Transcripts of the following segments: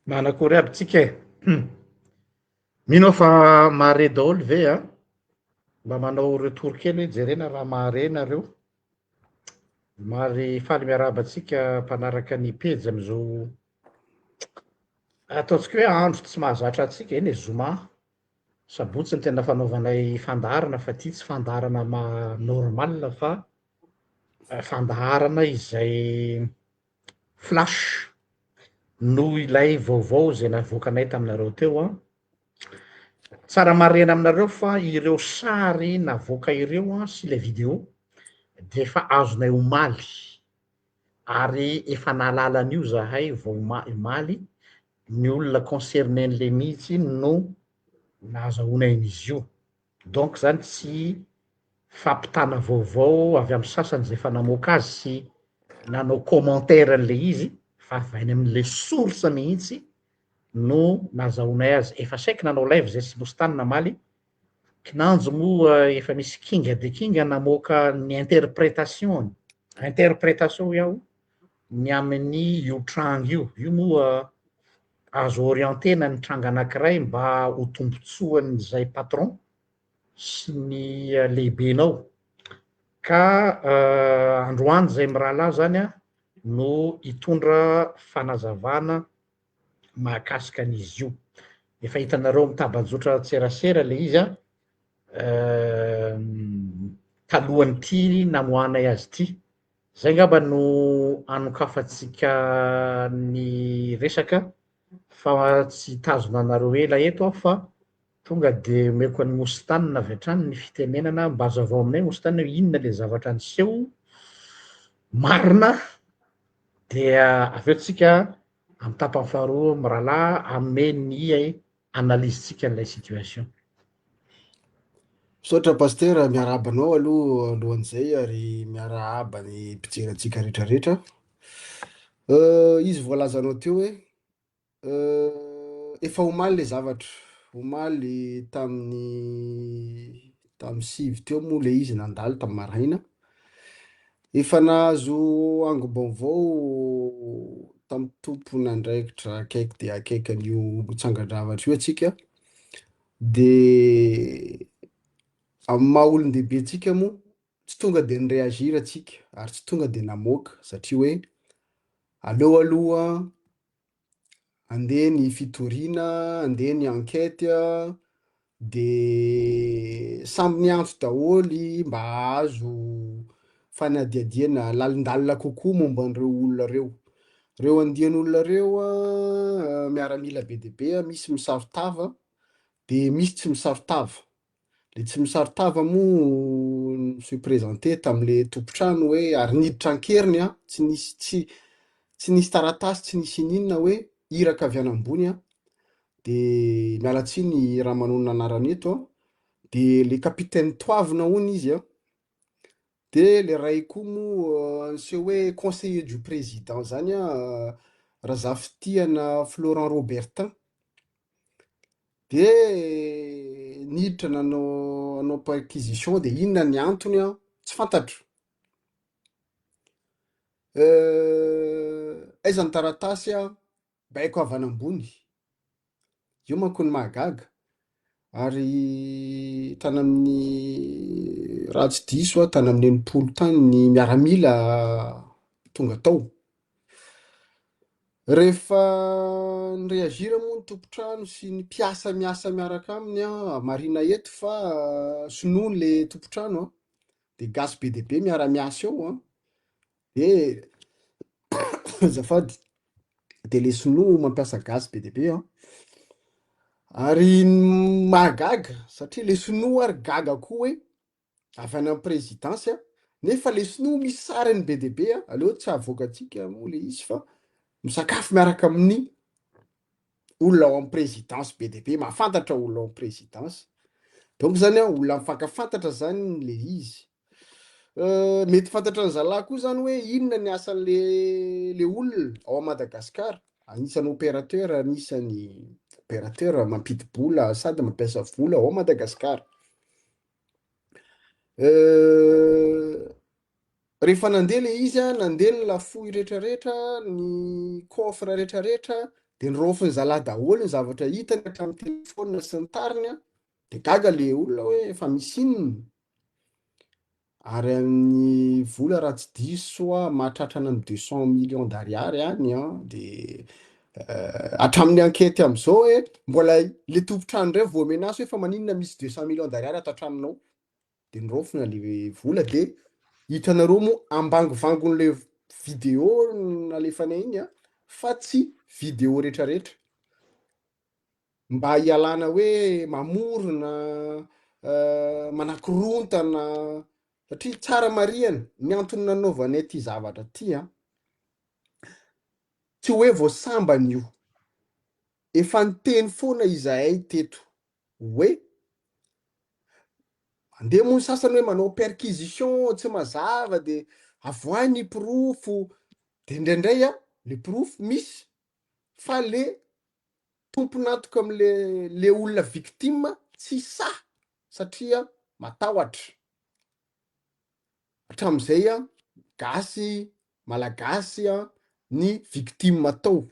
Manakory aby tsika e. Mino aho fa mahare daholo ve a? Mba manao retour kely hoe jerena raha mahare nareo. Mary faly miarahaba antsika mpanaraka ny pejy amin'izao ataontsika hoe andro tsy mahazatra antsika, eny e zoma, sabotsy ny tena fanaovanay fandaharana fa ity tsy fandaharana maha normal fa fandaharana izay Flash, noho ilay vaovao izay navoakanay taminareo teo an, tsara marihana aminareo fa ireo sary navoaka ireo an sy ilay video dia efa azonay omaly ary efa nahalala an'io zahay vao omaly, ny olona concerné-n'le mihitsy no nahazahoanay an'izy io. Donc zany tsy fampitana vaovao avy amin'ny sasany izay efa namoaka azy sy nanao commentaire an'ilay izy fa avy any amin'ilay source mihitsy no nazahoanay azy. Efa saiky nanao live zay sy Mostany namaly, kinanjo moa efa misy kinga dia kinga namoaka ny interprétation-ny, interprétation hoy aho, ny amin'ny io tranga io. Io moa azo orienter-na ny tranga anankiray mba ho tombontsoan'izay patron sy ny lehibenao. Ka androany izay mirahalahy zany no hitondra fanazavana mahakasika an'izy io. Efa hitanareo amin'ny tambajotra tserasera le izy an, talohan'ity namoahanay azy ity. Zay angamba no anokafantsika ny resaka fa tsy hitazona anareo ela eto aho fa tonga de omeko an'i Moustane avy hatrany ny fitenenana, mba hazavao aminay Moustane hoe inona le zavatra niseho marina dia avy eo tsika amin'ny tapany faharoa mirahalahy hanome ny analyse-tsika an'ilay situation. Misaotra Pasitera, miarahaba anao aloha alohan'izay ary miarahaba ny mpijery antsika rehetrarehetra. Izy voalazanao teo hoe efa omaly le zavatra, omaly tamin'ny tamin'ny 9 teo moa le izy nandalo tamin'ny maraina. Efa nahazo angom-baovao tamin'ny tompon'andraikitra akaiky dia akaiky an'io tsangan-javatra io antsika, de amin'ny maha olon-dehibe antsika moa tsy tonga de ni-réagir antsika ary tsy tonga de namoaka satria hoe aleo aloha Andeha ny fitoriana, andeha ny enquête, de samy miantso daholo mba hahazo fanadihadiana lalindalina kokoa momba an'ireo olona ireo. Ireo andian'olona ireo an, miaramila be dia be, misy misaron-tava, de misy tsy misaron-tava. Le tsy misaron-tava moa ni-se présenter tam'le tompon-trano hoe ary niditra an-keriny an, tsy nisy tsy tsy nisy taratasy tsy nisy ininona hoe iraka avy any ambony an, de miala tsiny raha manonona anarana eto an, de le capitaine Toavina hono izy an, de le ray koa moa niseho hoe conseiller du président zany an, Razafitiana Florent Robertin. De niditra nanao hanao perquisition de inona ny antony an, tsy fantatro. Aiza ny taratasy an, baiko avy any ambony, io manko no mahagaga, ary tany amin'ny raha tsy diso aho tany amin'ny 60 tany ny miaramila tonga tao. Rehefa ni-réagir moa ny tompon-trano sy ny mpiasa miasa miaraka aminy an, marihina eto fa sinoa le tompon-trano an, de gasy be dia be miara-miasa eo an, de azafady, de le sinoa mampiasa gasy be dia be an, ary ny mahagaga satria le sinoa ary gaga koa hoe avy any amin'ny présidence a, nefa le sinoa misy sariny be dia be a, aleo tsy avoakantsika moa le izy fa misakafo miaraka amin'ny olona ao amin'ny présidence be dia be, mahafantatra olona ao amin'ny présidence, donc zany a olona mifankafantatra zany le izy, mety fantatra ny zalahy koa zany hoe inona ny asan'le le olona ao Madagasikara, anisan'ny opérateur, anisan'ny opérateur mampidi-bola sady mampiasa vola ao Madagasikara. Rehefa nandeha le izy a, nandeha ny lafoy rehetrarehetra, ny coffre rehetrarehetra. De niraofin'ny zalahy daholo ny zavatra hitany hatramin'ny telefaonina sy ny tariny an, de gaga le olona hoe fa misy inona? Ary amin'ny vola raha tsy diso aho mahatratra any amin'ny 200 millions d'ariary any an, de hatramin'ny enquête amin'izao hoe mbola le tompon-trano indray vao menace hoe fa maninona misy 200 millions d'ariary ato an-tranonao? De niraofina le vola de hitanareo moa ambangovangon'le vidéo nalefanay iny an, fa tsy vidéo retraretra. Mba hialana hoe mamorona, manakorontana, satria tsara marihana ny antony nanaovanay ity zavatra ity an, tsy hoe vao sambany io, efa niteny foana izahay teto hoe mandeha moa ny sasany hoe manao perquisition tsy mazava de avoahy ny porofo, de indraindray an le porofo misy fa le tompon'antoka amle le olona victime tsy sahy satria matahotra, hatramizay an gasy malagasy an ny victime tao,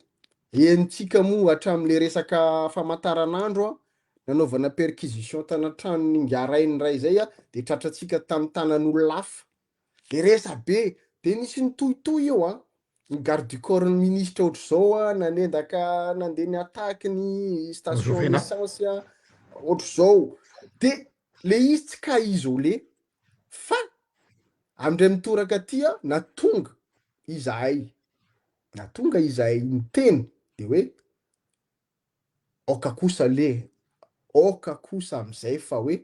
henontsika moa hatramle resaka famantaranandro an nanaovana perquisition tany an-tranon'ingahy rainy ray zay an de tratrantsika tamin'ny tanan'olona hafa, De resa-be, de nisy nitohitohy io an, ny garde du corps ny ministra ohatr'izao an, nanendaka nandeha ni-attaque ny station Rovena. essence an, ohatr'izao, de le izy tsy cas isolé fa amindray mitoraka aty an, na tonga izahay, na tonga izahay niteny de hoe aoka kosa le, aoka kosa amizay fa hoe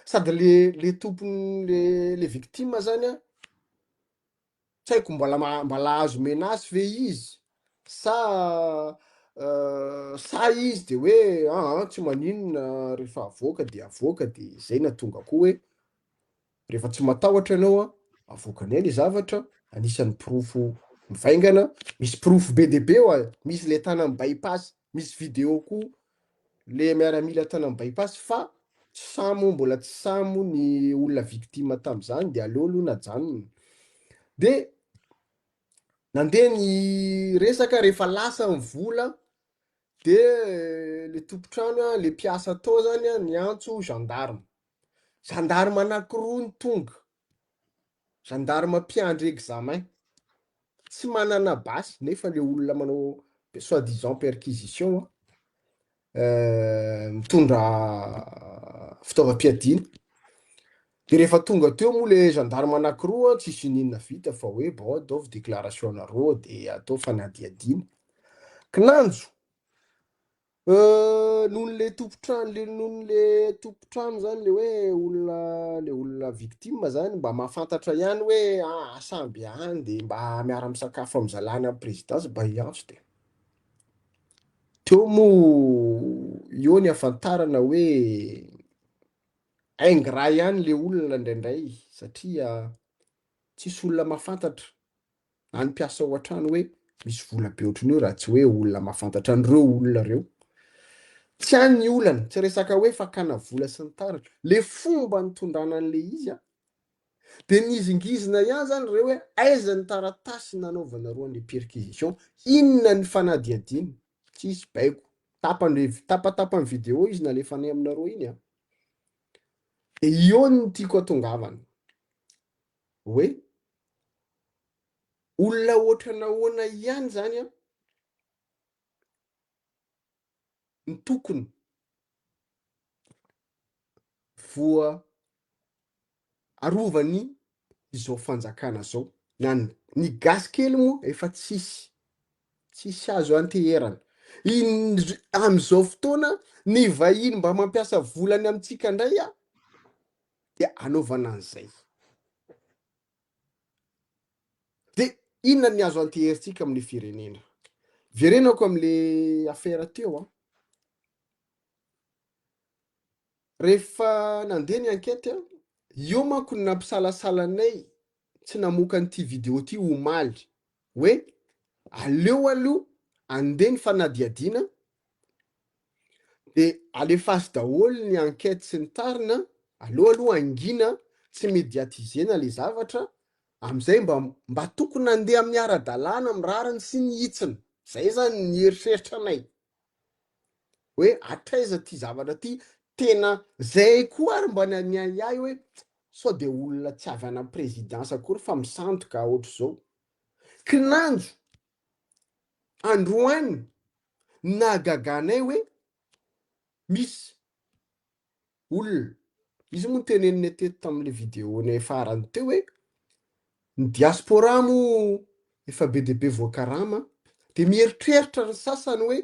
sady le le tompony le le victime zany an, tsy haiko mbola ma- mbola azo menace ve izy sa sa izy de hoe aa tsy maninona rehefa avoaka de avoaka de zay nahatonga koa hoe Rehefa tsy matahotra ianao an, avoakanay le zavatra, anisan'ny porofo mivaingana, misy porofo be dia be oa, misy le tany amin'ny by-pass, misy vidéo koa le miaramila tany amin'ny by-pass fa tsy sahy moa mbola tsy sahy moa ny olona victime tamin'izany de aleo aloha najanona. De nandeha ny resaka rehefa lasa ny vola de le tompon-trano le mpiasa tao zany an niantso gendarme. Gendarme anakiroa no tonga, gendarme mpiandry examen, tsy manana basy nefa le olona manao soit disant perquisition mitondra fitaovam-piadiana, de rehefa tonga teo moa le gendarme anakiroa tsisy n'inona vita fa hoe bon ataovy déclaration nareo de atao fanadihadiana, kinanjo Noho le tompon-trano le noho le tompon-trano zany le hoe olona le olona victime zany mba mahafantatra ihany hoe ah samby any de mba miara-misakafo amy zalahy any amy présidence mba hiantso de teo moa eo ny ahafantarana hoe ingrat ihany le olona indraindray satria tsisy olona mahafantatra na ny mpiasa ao an-trano hoe misy vola be ohatran'io raha tsy hoe olona mahafantatra an'ireo olona ireo. Tsy any ny olana, tsy resaka hoe fakana vola sy ny tariny, le fomba nitondrana an'le izy an, de nihizingizina ihany zany ireo hoe aiza ny taratasy nanaovanareo an'le perquisition, inona ny fanadihadiana, tsisy baiko, tapany tapatapany vidéo izy nalefanay aminareo iny an, de eo no tiako atongavana hoe Olona ohatran'ahoana ihany zany an ny tokony voa arovany izao fanjakana zao na ny ny gasy kely moa efa tsisy tsisy azo anteherana in- am'izao fotoana ny vahiny mba mampiasa volany amintsika ndray a de anaovana an'izay De inona ny azo anteherintsika amin'ny firenena? Verenako am'le affaire teo an, rehefa nandeha ny enquête an, eo manko ny nampisalasala anay tsy namoaka an'ity vidéo ty omaly hoe aleo aloha andeha ny fanadihadiana de alefaso daholo ny enquête sy ny tariny an, aleo aloha hangina tsy mediatisena le zavatra amizay mba mba tokony handeha amin'ny ara-dalàna amin'ny rariny sy ny hitsiny. Zay zany ny eritreritranay hoe hatraiza ty zavatra ty, tena zay koa ary mba niahiahy hoe sao de olona tsy avy any am présidence akory fa misandoka ohatr'izao, kinanjo androany nahagaganay hoe misy olona, izy moa noteneninay teto tamin'le vidéo-nay farany teo hoe ny diaspora moa efa be dia be voakarama de mieritreritra ny sasany hoe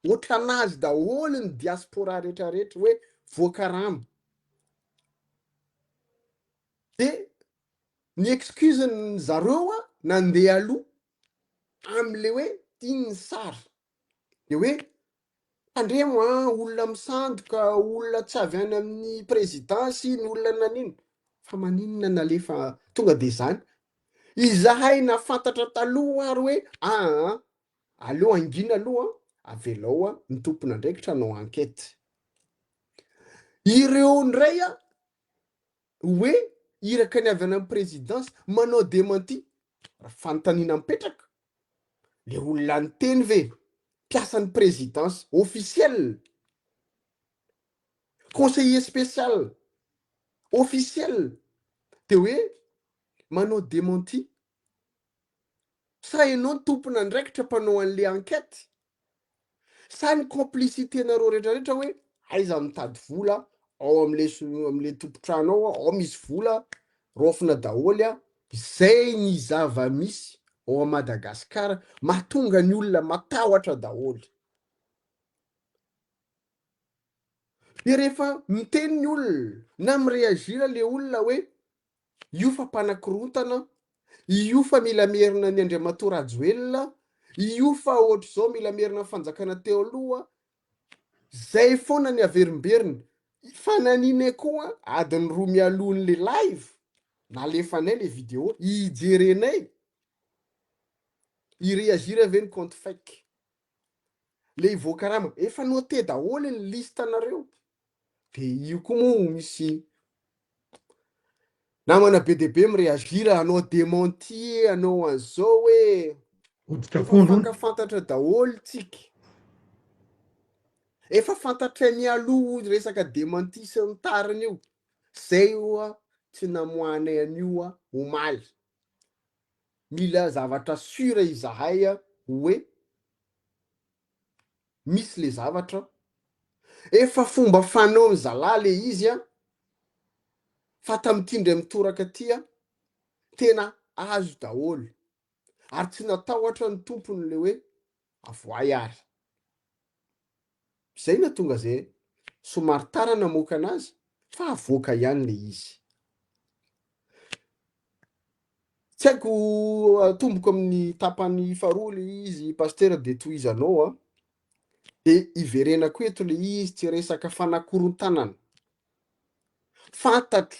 ohatranazy daholo ny diaspora retraretra hoe voakarama de ny excuse-ny zareo a nandeha aloha amle hoe iny ny sary de hoe Tandremo an, olona misandoka, olona tsy avy any amin'ny présidence iny, olona nanino. Fa maninona nalefa tonga de zany? Izahay nafantatra taloha ary hoe aa aleo hangina aloha an, avelao an ny tompon'andraikitra hanao enquête. Ireo indray an, hoe iraka ny avy any amin'ny présidence manao démenti. Fanontaniana mipetraka, Le olona niteny ve mpiasan'ny présidence officiel, conseiller spécial officiel de hoe manao démenti? Sa enao no tompon'andraikitra mpanao an'le enquête? Sa ny complicité nareo rehetra rehetra hoe aiza mitady vola ao amle amle tompotrano ao ao misy vola raofina daholo a, zay ny zava-misy ao a Madagascar mahatonga ny olona matahotra daholo. De rehefa miteny ny olona na mi-reagir le olona hoe Io fa mpanakorontana, io fa mila merina ny Andriamatoa Rajoelina, io fa ohatr'izao mila merina ny fanjakana teo aloha, zay foana ny averimberiny. Fa naninay koa adiny roa mialohan'le live nalefanay le vidéo hijerenay hi-reagir ve ny compte fake. Le hivoaka rama, efa noté daholo ny liste nareo. De io koa moa misy namana be dia be mi-reagir hanao démenti hanao an'izao hoe Hoditra efa akondro hono. mifankafantatra daholo tsika. Efa fantatray mialoha io resaka démenti sy ny tariny io. Zay oa tsy namoahanay an'io omaly. Mila zavatra sûr izahay hoe misy le zavatra, efa fomba fanaony zalahy le izy an, fa tamin'ity indray mitoraka ty an, tena azo daholo, ary tsy natahotra ny tompony le hoe avoahy ary. Zay nahatonga ze somary tara namoaka anazy fa avoaka ihany le izy. Tsy haiko atomboko amin'ny tapany faharoa le izy Pasitera de tohizanao an. De iverenako eto le izy tsy resaka fanakorontanana. Fantatro,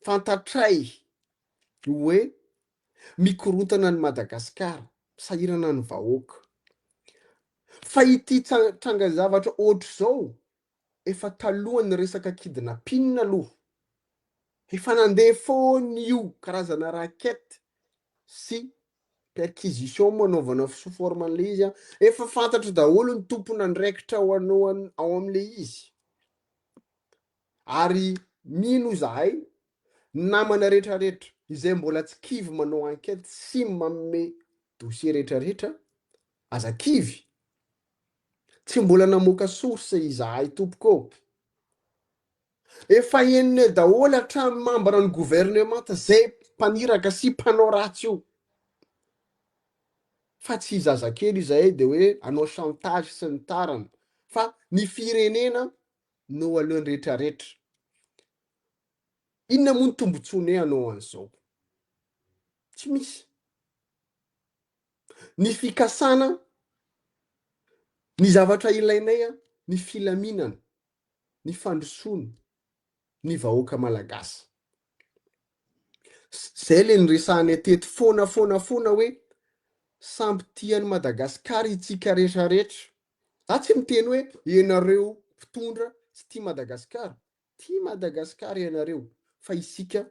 fantatray hoe mikorontana ny Madagasikara, sahirana ny vahoaka. Fa ity tranga-zavatra ohatr'izao efa talohan'ny resaka kidnapping aloha, efa nandeha foana io karazana racket sy perquisition moa anaovana sous forme an'ilay izy an, efa fantatro daholo ny tompon'andraikitra ao anao ao amin'ilay izy, ary mino izahay namana retraretra izay mbola tsy kivy manao enquête sy manome dossier retraretra, aza kivy Tsy mbola namoaka source izahay tompoko ô! Efa henonay daholo hatramin'ny membre ny gouvernemanta zay mpaniraka sy mpanao ratsy io. Fa tsy zazakely izahay de hoe hanao chantage sy ny tariny fa ny firenena no alohan'ny retraretra. Inona moa ny tombotsoanay hanao an'izao? Tsy misy. Ny fikasana, ny zavatra ilainay ny filaminana, ny fandrosoana ny vahoaka malagasy. Zay le niresahanay teto foana foana foana hoe samby tia an'i Madagasikara itsika retraretra. Za tsy miteny hoe ianareo mpitondra tsy tia Madagasikara, tia Madagasikara ianareo fa isika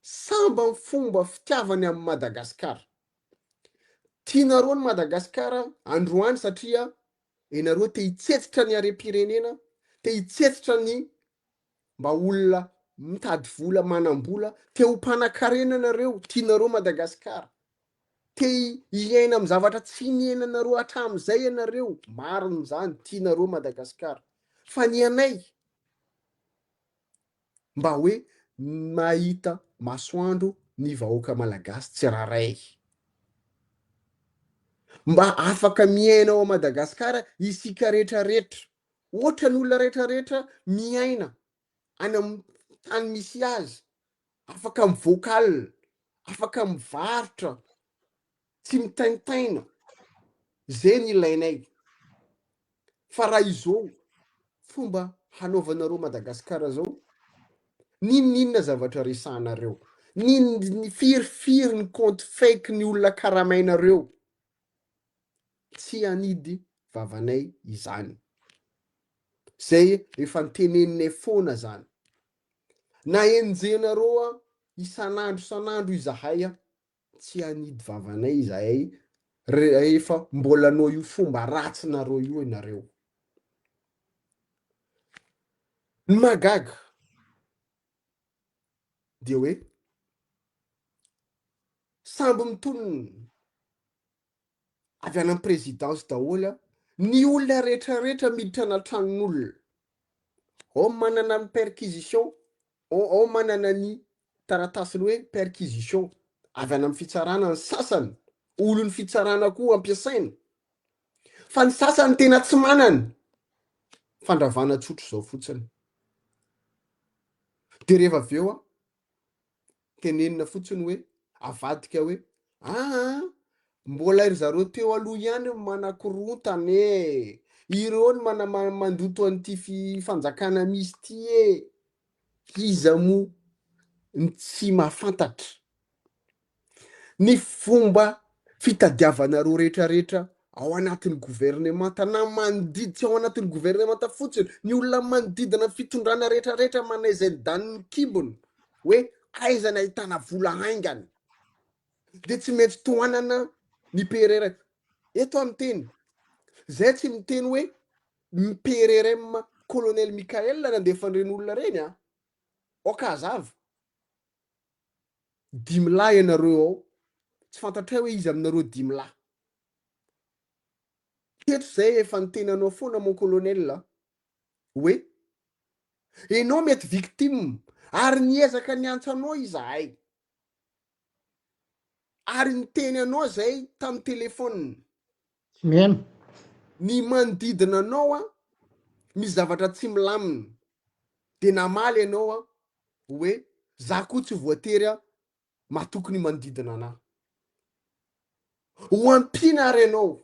samba ny fomba fitiavany amin'i Madagasikara. Tianareo ny Madagasikara androany satria enareo te hitsetsitra ny harem-pirenena, te hitsetsitra ny mba olona mitady vola, manam-bola, te ho mpanakarena nareo, tianareo Madagasikara. Te hiaina amin'ny zavatra tsy niainanareo hatramin'izay ianareo, marina izany, tianareo Madagasikara. Fa ny anay mba hoe mahita masoandro ny vahoaka malagasy tsirairay. Mba afaka miaina ao Madagasikara isika rehetrarehetra, ohatra ny olona rehetrarehetra miaina any amin'ny tany misy azy, afaka mivoaka alina, afaka mivarotra, tsy mitaintaina, zay ny ilainay. Fa raha izao fomba hanaovanareo Madagascar zao, n'inon'inona zavatra resahanareo, n'in- firifiry ny compte fake ny olona karamainareo, tsy hanidy vavanay izany. Zay efa noteneninay foana zany. Na enjehinareo isan'andro isan'andro izahay tsy hanidy vavanay izahay rehefa mbola anao io fomba ratsinareo io ianareo. Ny mahagaga dia hoe samby mitonona avy any amin'ny présidence daholo ny olona rehetrarehetra miditra ana tranon'olona. Ao manana ny perquisition, ao manana ny taratasiny hoe perquisition avy any amin'ny fitsarana ny sasany, olon'ny fitsarana koa ampiasaina. Fa ny sasany tena tsy manana, fandravana tsotra izao fotsiny. Dia rehefa avy eo tenenina fotsiny hoe avadika hoe aa mbola ry zareo teo aloha ihany no manakorontana e, ireo no mana- mandoto an'ity fi- fanjakana misy ity e, iza moa no tsy mahafantatra ny fomba fitadiavanareo rehetrarehetra ao anatin'ny governemanta na manodidy tsy ao anatin'ny governemanta fotsiny, ny olona manodidina ny fitondrana rehetrarehetra manao izay danin'ny kibony hoe aiza ny ahitana vola haingana dia tsy maintsy tohanana ny PRRM. Eto aho miteny, zay tsy miteny hoe ny PRRM colonel Mickaël nandefa an'ireny olona ireny a, aoka hazava. Dimy lahy ianareo ao, tsy fantatray hoe iza aminareo dimy lahy. Teto zay efa niteny anao foana mon colonel a, hoe enao mety victime ary niezaka niantso anao izahay ary niteny anao zay tamin'ny téléphone. Tsy mihaino. Ny manodidina anao a, misy zavatra tsy milamina de namaly ianao a hoe za koa tsy voatery a matoky ny manodidina anah. Ho ampiana ary ianao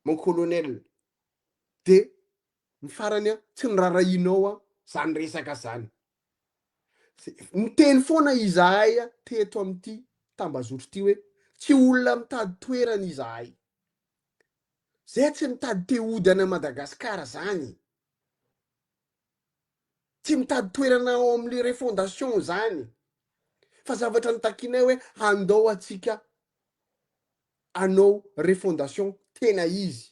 mon colonel de ny farany a tsy norarahianao a zany resaka zany. Niteny foana izahay teto amin'ity tambazotra ity hoe tsy olona mitady toerana izahay. Zay tsy mitady te hody any Madagasikara zany. Tsy mitady toerana ao amin'le refondation zany. Fa zavatra notakinay hoe handao antsika hanao refondation tena izy.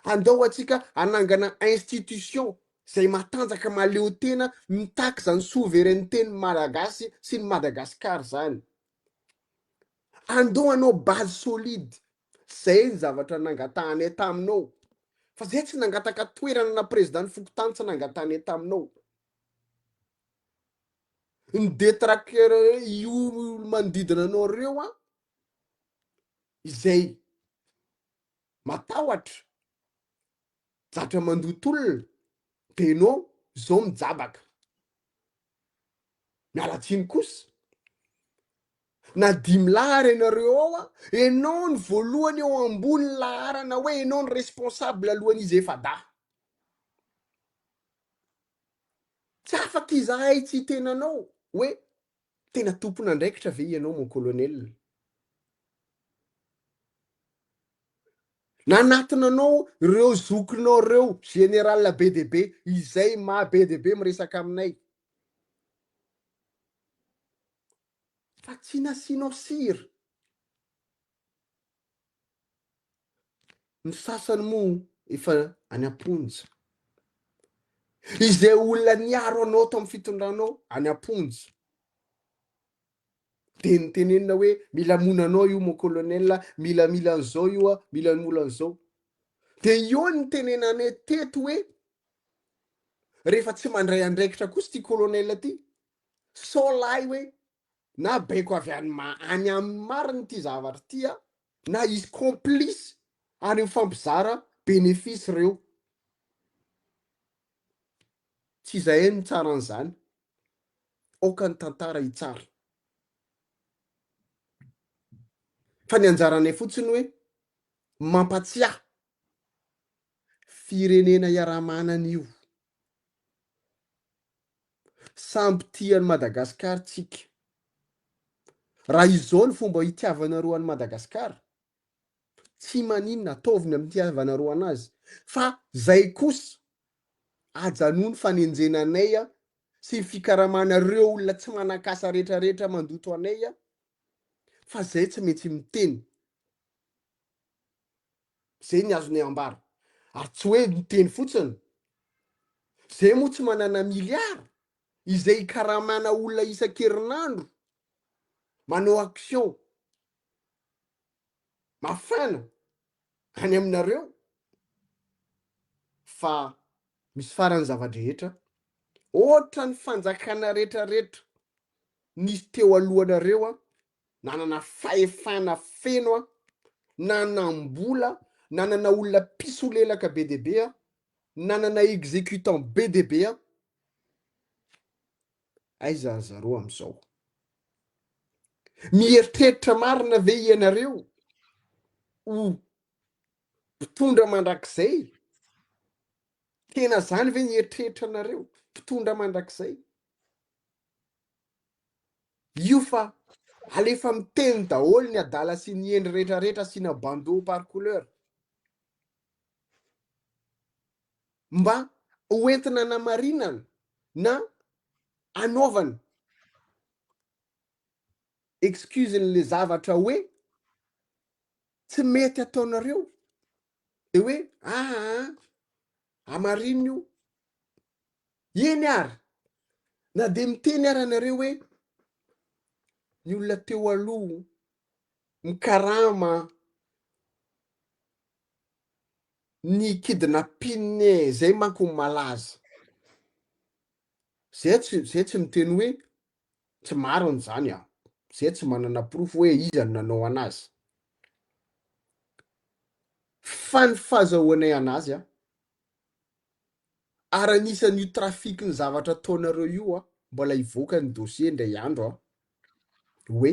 Andao antsika hanangana institution zay matanjaka mahaleo tena mitaky zany souveraineté ny Malagasy sy ny Madagascar zany. Andao hanao base solide. Zay ny zavatra nangatahanay taminao. Fa zay tsy nangataka toerana na président ny fokontany tsy nangatahanay taminao. Ny détraqueur io manodidina anao reo an, izay matahotra zatra mandoto olona de enao zao mijabaka miala tsiny kosa na dimy lahy ary ianareo ao a enao ny voalohany eo ambony laharana hoe enao ny responsable alohan'izy efa-dahy tsy afaka izahay tsy hiteny anao hoe Tena tompon'andraikitra ve ianao mon colonel? Nanatona anao ireo zokinao ireo général be dia be izay maha be dia be miresaka aminay. Fa tsy nasianao sira. Ny sasany moa efa any am-ponja. Izay olona niaro anao tao amin'ny fitondranao any am-ponja. Dia nitenenina hoe mila mona anao io mon colonel, mila mila an'izao io a, mila mona an'izao. Dia eo ny nitenenanay teto hoe rehefa tsy mandray andraikitra kosa ity colonel ity, sao lahy hoe na baiko avy any ma any aminy marina ity zavatra ity a, na hisy complice ary mifampizara bénéfice reo. Tsy izahay no mitsara an'izany. Aoka ny tantara hitsara. Fa ny anjaranay fotsiny hoe mampatsiahy firenena iaraha-manana io. Samby tia an'i Madagascar tsika. Raha izao ny fomba itiavanareo an'i Madagascar, tsy maninona ataovy ny itiavanareo anazy fa zay kosa ajanony fanenjena anay sy ny fikaramana reo olona tsy manankasa rehetra rehetra mandoto anay fa zay tsy maintsy miteny. Zay ny azonay ambara. Ary tsy hoe miteny fotsiny. Zay moa tsy manana milliard izay hikaramana olona isan-kerinandro manao action mafana any aminareo fa misy farany zava-drehetra. Ohatran'ny fanjakana retraretra nisy teo alohanareo an, nanana fahefana feno aho, nanam-bola, nanana olona mpisolelaka be dia be aho, nanana executant be dia be aho. Aiza ry zareo amin'izao? Mieritreritra marina ve ianareo ho mpitondra mandrakizay? Tena zany ve ny eritreritranareo? Mpitondra mandrakizay? Io fa alefa miteny daholo ny adala sy ny hendry rehetra rehetra asiana bandeau par couleur. Mba ho entina anamarinana na anaovana excuse n'le zavatra hoe tsy mety ataonareo de hoe aa amarino io. Eny ary, na dia miteny ara nareo hoe ny olona teo aloha mikarama ny kidnapping e, zay manko ny malaza. Zay tsy zay tsy miteny hoe tsy marina zany an, zay tsy manana porofo hoe iza no nanao anazy. Fa ny fazahoanay anazy an, Ary anisan'io trafic ny zavatra ataonareo io an, mbola hivoaka ny dossier indray andro an, hoe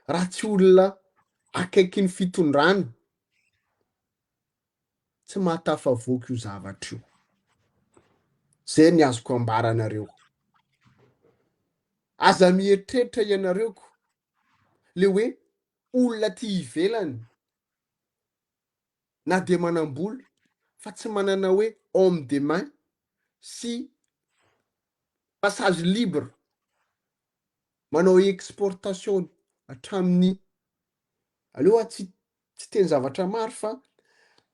raha tsy olona akaikin'ny fitondrana tsy mahatafavoaka io zavatra io. Zay ny azoko ambara anareo. Aza mieritreritra ianareo ko le hoe olona aty ivelany na dia manam-bola fa tsy manana hoe homme de main sy passage libre manao exportation hatramin'ny aleo aho tsy tsy teny zavatra maro fa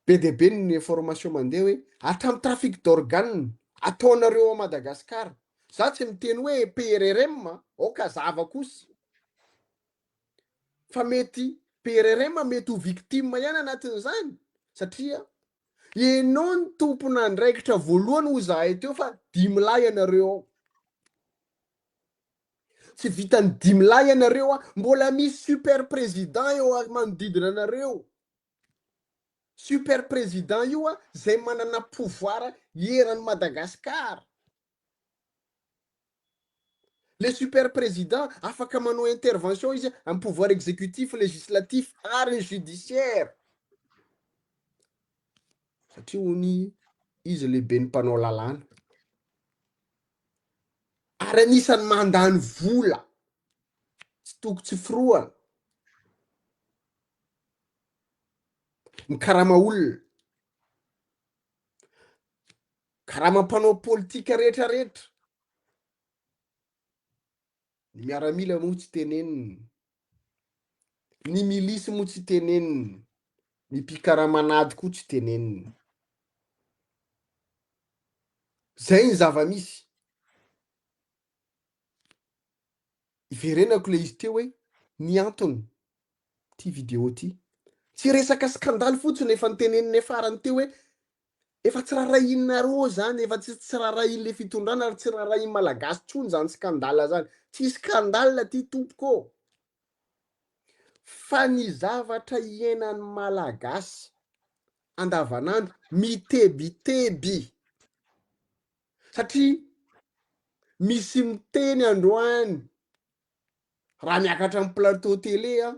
be dia be ny information mandeha hoe hatramin'ny trafic d'organes ataonareo ao Madagascar za tsy miteny hoe PRRM aoka hazava kosa fa mety PRRM mety ho victime ihany anatin'izany satria ianao ny tompon'andraikitra voalohany hoy zahay teo fa dimy lahy ianareo ao. Tsy vitan'ny dimy lahy ianareo a, mbola misy super président eo manodidina anareo. Super président io a, zay manana pouvoir eran'i Madagascar. Le super président afaka manao intervention izy amin'ny pouvoir exécutif, législatif ary ny judiciaire. Satria hono izy lehiben'ny mpanao lalàna. Ary anisan'ny mandany vola tsy toko tsy forohana. Mikarama olona. Karama mpanao politika rehetra rehetra. Ny miaramila moa tsy tenenina. Ny milisy moa tsy tenenina. Ny mpikaraman'ady koa tsy tenenina. Zay ny zava-misy. Iverenako le izy teo hoe ny antony ty vidéo ty. Tsy resaka scandale fotsiny efa noteneninay farany teo hoe efa tsy rarahianareo zany, efa tsy tsy rarahian'le fitondrana ary tsy rarahian'ny malagasy tsony zany scandale zany. Tsy scandale ty tompoko ô! Fa ny zavatra iainan'ny malagasy andavanandro mitebiteby satria misy miteny androany raha miakatra amin'ny plateau télé a,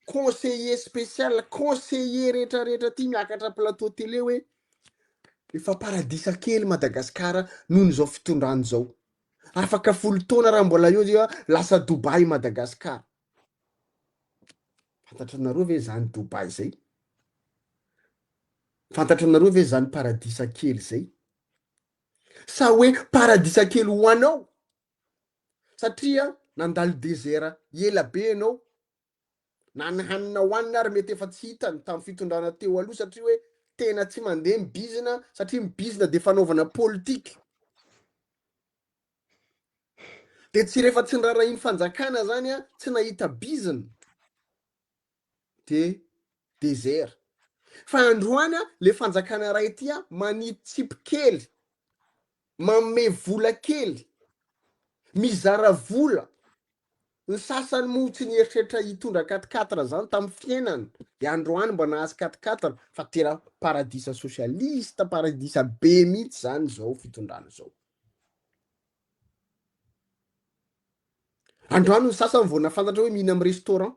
conseiller spécial, conseiller rehetrarehetra ty miakatra plateau télé hoe efa paradisa kely Madagasikara noho izao fitondrana izao. Afaka folo taona raha mbola eo dia lasa Dubaï Madagascar. Fantatranareo ve zany Dubaï zay? Fantatranareo ve zany paradisa kely zay? Sa hoe paradisa kely ho anao? Satria nandalo désert ela be ianao, na ny hanina hohanina ary mety efa tsy hitany tamin'ny fitondrana teo aloha satria hoe tena tsy mandeha ny bizina satria ny bizina dia fanaovana politika. Dia tsy rehefa tsy nirarahian'ny fanjakana zany an, tsy nahita bizina dia désert. Fa androany an, le fanjakana iray ity an, manitsipy kely, manome vola kely, mizara vola Ny sasany moa tsy nieritreritra hitondra quatre quatre zany tamin'ny fiainany de androany mba nahazo quatre quatre fa tena paradisa socialiste, paradisa be mihitsy zany zao fitondrana zao. Androany ny sasany vao nahafantatra hoe mihina amin'ny restaurant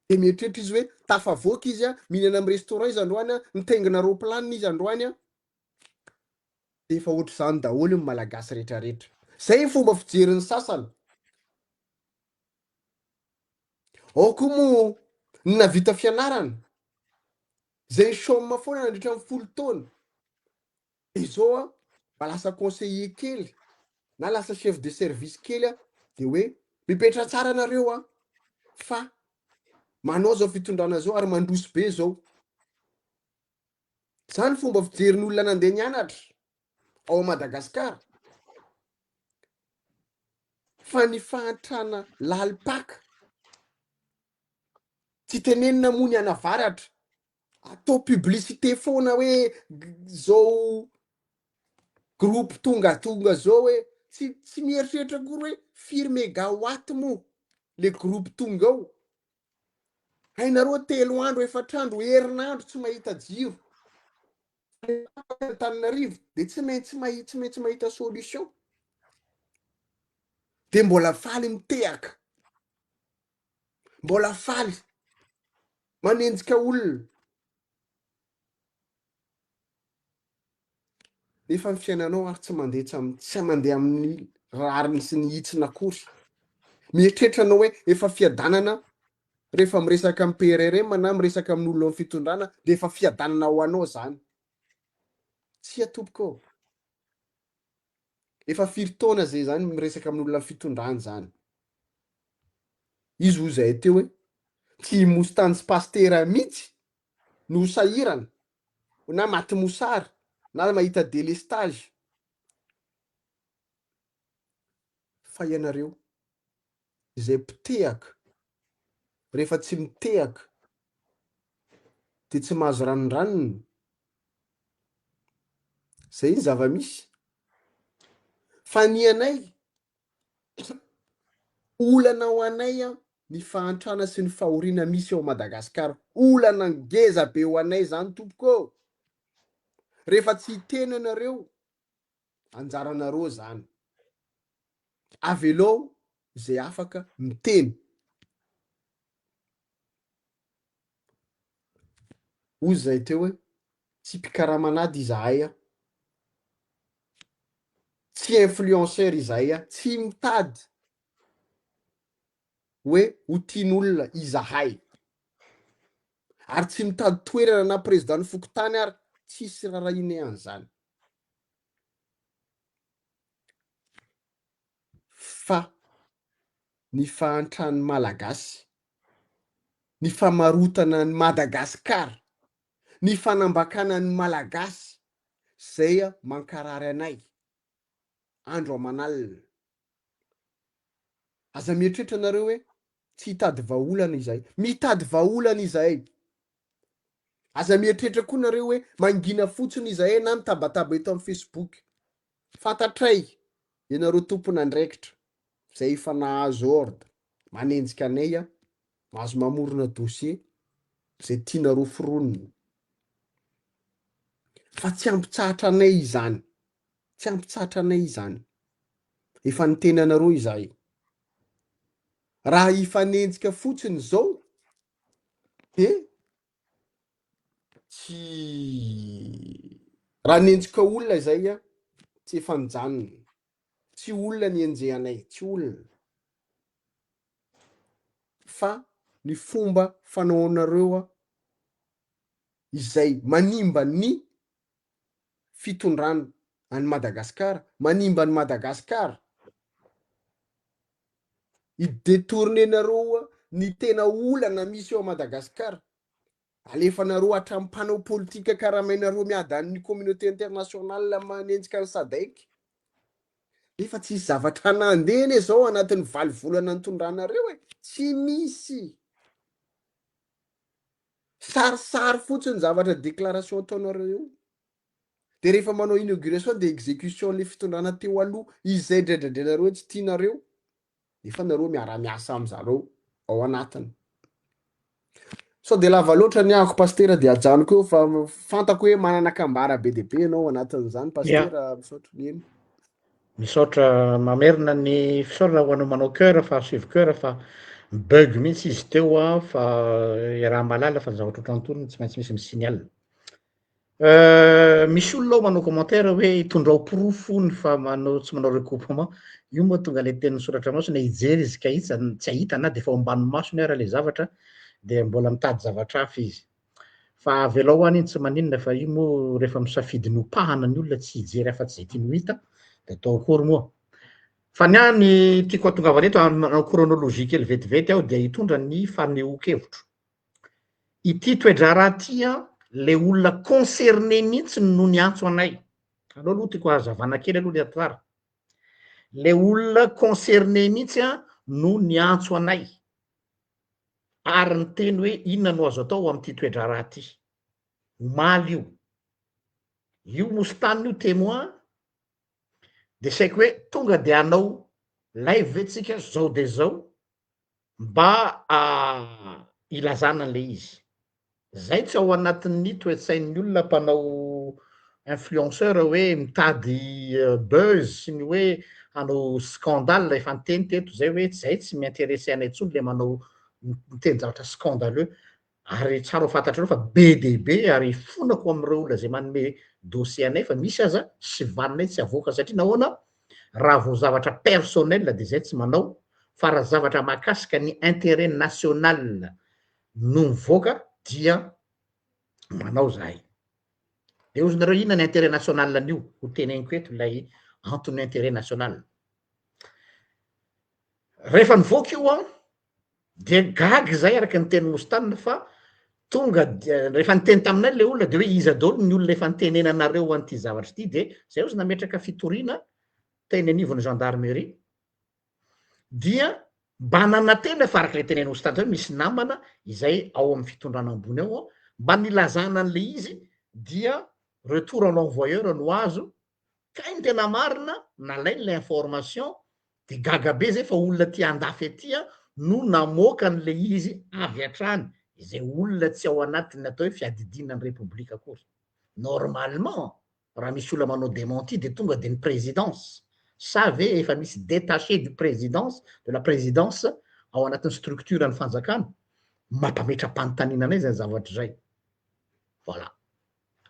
de mieritreritra izy hoe tafavoaka izy a, mihinana amin'ny restaurant izy androany a, mitaingina roplanina izy androany a. Efa ohatr'izany daholo ny Malagasy retraretra. Zay ny fomba fijerin'ny sasany. Ao koa moa ny navita fianarana, zay ni-chôme foana nandritra ny folo taona, de zao an, mba lasa conseiller kely na lasa chef de service kely an, de hoe mipetraha tsara nareo an, fa manao zao fitondrana zao ary mandroso be zao. Zany fomba fijerin'ny olona nandeha nianatra ao Madagasikara. Fa ny fahantrana lalim-paka, tsy tenenina moa ny any avaratra, atao publicité foana hoe zao groupe tonga tonga zao hoe tsy tsy mieritreritra akory hoe firy megawatt moa le groupe tonga ao. Hainareo telo andro, efatra andro, herinandro tsy mahita jiro. Antananarivo de tsy maintsy mahita, tsy maintsy mahita solution. De mbola faly mitehaka. Mbola faly manenjika olona. Nefa ny fiainanao ary tsy mandeha tsy am- tsy mandeha amin'ny rariny sy ny hitsiny akory. Mieritreritra anao hoe efa fiadanana rehefa miresaka amin'ny PRRM na miresaka amin'olona ao amin'ny fitondrana dia efa fiadanana ho anao zany. Tsia tompoko ô. Efa firy taona zay zany miresaka amin'olona amin'ny fitondrana zany. Izy hoy zahay teo hoe tsy i Mostany sy Pasitera mihitsy no ho sahirana na maty mosary na mahita délestage fa ianareo izay mpitehaka rehefa tsy mitehaka dia tsy mahazo ranondranony zay ny zava-misy fa ny anay Olana ho anay an ny fahantrana sy ny fahoriana misy ao Madagascar. Olana ngeza be ho anay zany tompoko ô! Rehefa tsy hiteny ianareo, anjaranareo zany. Avelao izay afaka miteny. Hoy izahay teo hoe tsy mpikaraman'ady izahay an! Tsy influenceur izahay an! Tsy mitady hoe ho tian'olona izahay. Ary tsy mitady toerana na président-n'ny fokontany ary tsisy rarahianay an'izany. Fa ny fahantran'ny Malagasy. Ny famarotana an'i Madagasikara, ny fanambakana ny Malagasy zay mankarary anay andro aman'alina. Aza mieritreritra nareo hoe tsy hitady vahaolana izahay. Mitady vahaolana izahay. Aza mieritreritra koa nareo hoe mangina fotsiny izahay na mitabataba eto amin'ny Facebook. Fantatray ianareo tompon'andraikitra izay efa nahazo ordre manenjika anay a, mahazo mamorona dossier izay tianareo foronina. Fa tsy hampitsahatra anay izany. Tsy hampitsahatra anay izany. Efa niteny anareo izahay. Raha hifanenjika fotsiny izao dia tsy raha nenjika olona izay a, tsy efa nijanona. Tsy olona ny enjehanay, tsy olona. Fa ny fomba fanaonareo a, izay manimba ny fitondrana an'i Madagasikara, manimba an'i Madagasikara. I-detourner-nareo ny tena olana misy eo a Madagasikara. Alefanareo hatramin'ny mpanao politika karamainareo miady any communauté internationale manenjika ny SADC. Nefa tsisy zavatra nandeha anie zao anatin'ny valo volana nitondranareo e. Tsy misy. Sarisary fotsiny zavatra déclaration ataonareo eo. De rehefa manao inauguration de exécution le fitondrana teo aloha izay dradradrainareo tsy tianareo. Nefa nareo miara-miasa am zareo ao anatiny. Sao de lava loatra ny ahako pastera de ajanoko eo fa fantako hoe manana kambara be dia be ianao anatin'izany pastera misaotra ny eny. Misaotra mamerina ny fisaorana ho anao manao cœur fa asaivo cœur fa bug mihitsy izy teo a fa iaraha-mahalala fa ny zavatra ohatran'itony tsy maintsy misy mi-signal. Misy olona ao manao commentaire hoe itondrao porofo hono fa manao tsy manao recoupement, io moa tonga le tenin'ny soratra masina hijery izy ka hita tsy hahita na de efa ao ambany masony ara le zavatra de mbola mitady zavatra hafa izy. Fa avelao any iny tsy maninona fa io moa rehefa misafidy ny hopahana ny olona tsy hijery afa-tsy izay tiany ho hita de atao akory moa. Fa ny ahy ny tiako hatongavana eto hanao chronologie kely vetivety aho dia hitondra ny fanehoan-kevitro. Ity toe-draharaha ity an, le olona concerné mihitsy no niantso anay. Aleo aloha tiako hazavana kely aloha le tantara. Le olona concerné mihitsy an no niantso anay ary niteny hoe inona no azo atao amin'ity toe-draharaha ity. Omaly io. Io Mostany io témoin de saiko hoe tonga de hanao live ve tsika zao de zao mba hilazana an'ilay izy. Zay tsy ao anatin'ny toe-tsain'ny olona mpanao influenceur hoe mitady buzz sy ny hoe hanao scandale, efa niteny teto zay hoe zay tsy mi-interesser anay intsony le manao miteny zavatra scandaleux, ary tsara ho fantatrareo fa be dia be ary ifonako amin'ireo olona zay manome dossier anay fa misy aza sivaninay tsy avoaka satria nahoana raha vao zavatra personnel dia zay tsy manao fa raha zavatra mahakasika ny intérêt national no mivoaka dia manao zahay. Dia hozy nareo inona ny intérêt national an'io? Ho teneniko eto ilay anton'ny intérêt national. Rehefa nivoaka io an, dia gaga izay araka ny tenin'i Mostane fa tonga dia rehefa niteny taminay le olona de hoe iza daholo ny olona efa nitenenanareo an'ity zavatra ity de zay ozy nametraka fitoriana teny anivon'ny gendarmerie dia mba nanantena fa araka le tenenin'i Mostane teo misy namana izay ao amin'ny fitondrana ambony ao mba nilazana an'le izy dia retour à l'envoyeur no azo Kay ny tena marina, nalainy ilay information de gaga be zay fa olona aty andafy aty no namoaka an'ilay izy avy hatrany, izay olona tsy ao anatin'ny atao hoe fiadidiana ny repoblika akory. Normalement raha misy olona manao dementi de tonga de ny présidence, sa ve efa misy détaché du présidence, de la présidence ao anatin'ny structure ny fanjakana? Mampametra-panontaniana anay zany zavatra izay. Voilà.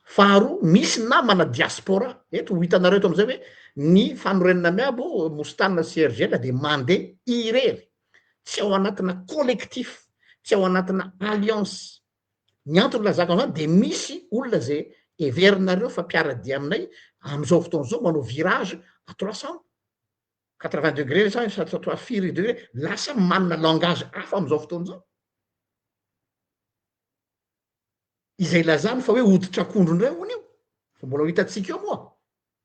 Faharoa, misy namana diaspora, eto ho hitanareo eto amizay hoe ny fanorenana miabo, Mostana sy RGL dia mandeha irery, tsy ao anatina collectif, tsy ao anatina alliance. Ny antony ilazako an'izany dia misy olona izay heverinareo fa mpiara-dia aminay amin'izao fotoana izao manao virage à 380 degré sa trois firy degré, lasa manana langage hafa amin'izao fotoana izao. Izay ilazany fa hoe hoditr'akondro indray hono io, fa mbola ho hitantsika eo moa.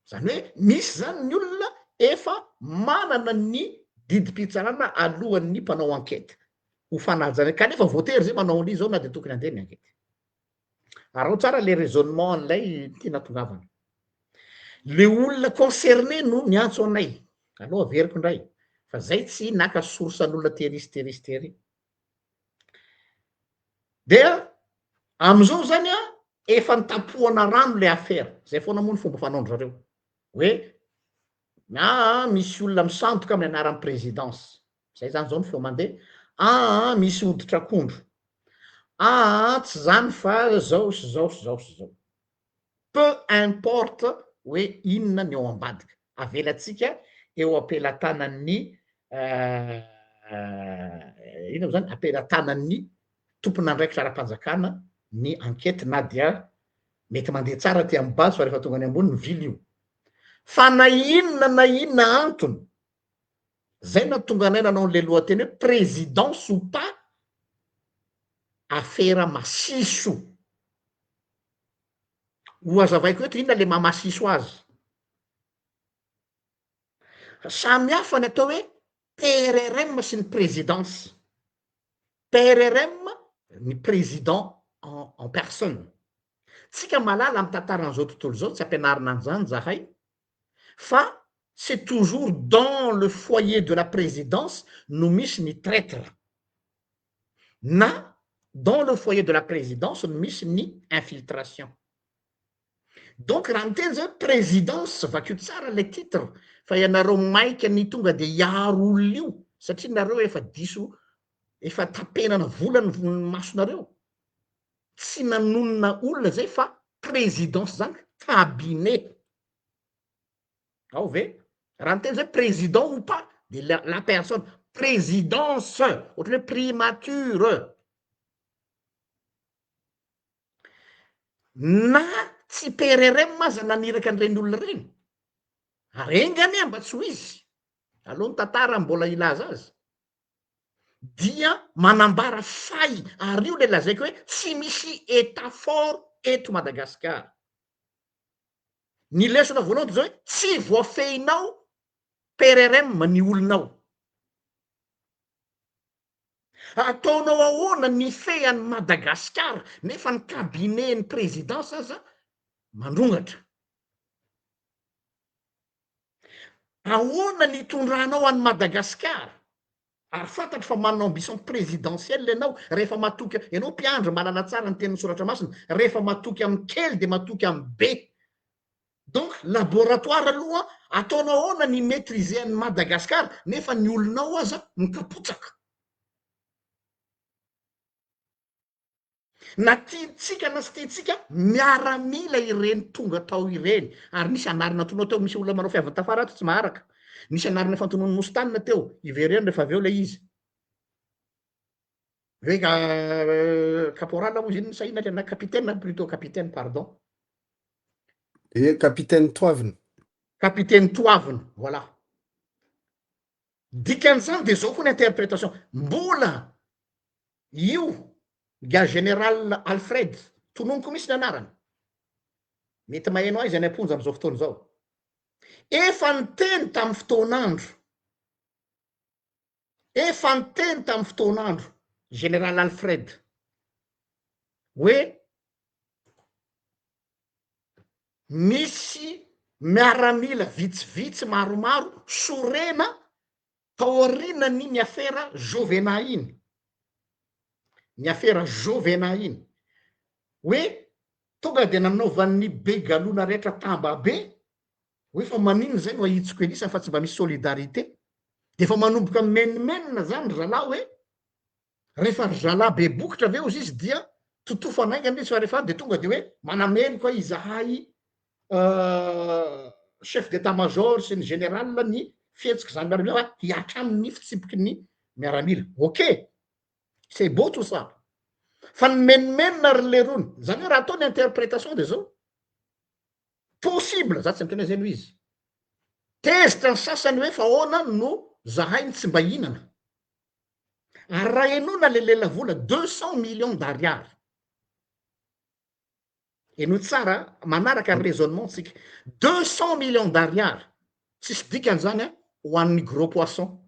Izany hoe misy izany ny olona efa manana ny didim-pitsarana alohan'ny mpanao enquête ho fanajana, kanefa voatery izay manao an'io izao na dia tokony handeha ny enquête. Araho tsara le raisonnement an'ilay tiana tongavana. Le olona concerné no niantso anay, aleo averiko indray, fa zay tsy naka source an'olona tery sy tery sy tery. Dia am'izao zany an, efa nitapohana rano le affaire, zay foana moa ny fomba fanaon-dry zareo, hoe aa misy olona misandoka amin'ny anaran'ny présidence, zay zany zao ny feo mandeha, aa misy hoditr'akondro, aa tsy zany fa zao sy zao sy zao sy zao. Peu importe hoe inona ny ao ambadika, avelantsika eo am-pelatanan'ny inona moa zany, am-pelatanan'ny tompon'andraikitra ara-panjakana ny enquête na dia mety mandeha tsara aty amin'ny base fa rehefa tonga any ambony mivily io. Fa na inona na inona antony, zay nahatonga anay nanao an'le lohateny hoe présidence ou pas, afera masiso. Ho hazavaiko eto inona le maha masiso azy. Samy hafa ny atao hoe PRRM sy ny présidence. PRRM ny président en en personne. Tsika mahalala amin'ny tantaran'izao tontolo izao, tsy ampianarina an'izany zahay, fa c'est toujours dans le foyer de la présidence no misy ny traitre. Na dans le foyer de la présidence no misy ny infiltration. Donc raha miteny zay hoe présidence, vakio tsara le titre fa ianareo maika ny tonga de hiaro olona io satria nareo efa diso, efa tapenana vola ny masonareo. Tsy nanonona olona zay fa présidence zany cabinet. Ao ve? Raha miteny zay président ou pas de la la personne, présidence ohatran'ny hoe primature. Na tsy PRRM aza naniraka an'ireny olona ireny, ary enga anie mba tsy ho izy, aleo ny tantara mbola hilaza azy, dia manambara faille, ary io le lazaiko hoe tsy misy Etat fort eto Madagasikara. Ny lesona voalohany dia izao hoe tsy voafehinao PRRM ny olonao. Ataonao ahoana ny hifehy an'i Madagasikara nefa ny cabinet ny présidence aza mandrongatra. Ahoana ny hitondranao an'i Madagasikara Ary fantatro fa manana ambition présidentielle ianao rehefa matoky, ianao mpiandry mahalala tsara ny tenin'ny soratra masina, rehefa matoky amin'ny kely dia matoky amin'ny be. Donc laboratoire aloha ataonao ahoana ny maitriser an'i Madagascar nefa ny olonao aza mikapotsaka. Na tiantsika na tsy tiantsika, miaramila ireny tonga tao ireny, ary nisy anarana tonao teo, misy olona manao fiavy tafara ato tsy maharaka, nisy anarana efa notononin'i Mostane teo, ivereno rehefa avy eo ilay izy. Hoe caporal moa izy iny sa inona na capitaine plutôt capitaine pardon. Eh, capitaine Toavina. Capitaine Toavina, voilà. Dikan'izany dia zao koa ny interprétation, mbola io ga général Alfred, tononiko mihitsy ny anarany, mety maheno ahy izy any am-ponja amin'izao fotoana izao, efa niteny tamin'ny fotoan'andro, efa niteny tamin'ny fotoan'andro général Alfred hoe Misy miaramila vitsivitsy maromaro sorena taorianan'iny afera Jovena iny, ny afera Jovena iny, hoe tonga dia nanaovan'ny be galona rehetra tambabe, hoe fa maninona izay no ahitsiko Elisa fa tsy mba misy solidarité, dia efa manomboka mimenomenona zany ry zalahy hoe Rehefa ry zalahy be bokotra ve ozy izy dia totofana haingana izy fa rehefa any dia tonga dia hoe manameloka izahay chef d'état major sy ny général ny fihetsik'izany miaramila fa hihatra aminy ny fitsipiky ny miaramila. Ok! C'est beau tout ça. Fa ny menomenona ry lerony, zany hoe raha atao ny interprétation dia zao, possible, za tsy miteny hoe zay no izy, tezitra ny sasany hoe fa ahoana no zahay no tsy mba hihinana. Ary raha henoina le lelavola 200 millions d'ariary. Henoy tsara, manaraka ny raisonnement tsika. 200 millions d'ariary, tsisy dikany zany an, ho an'ny gros poisson.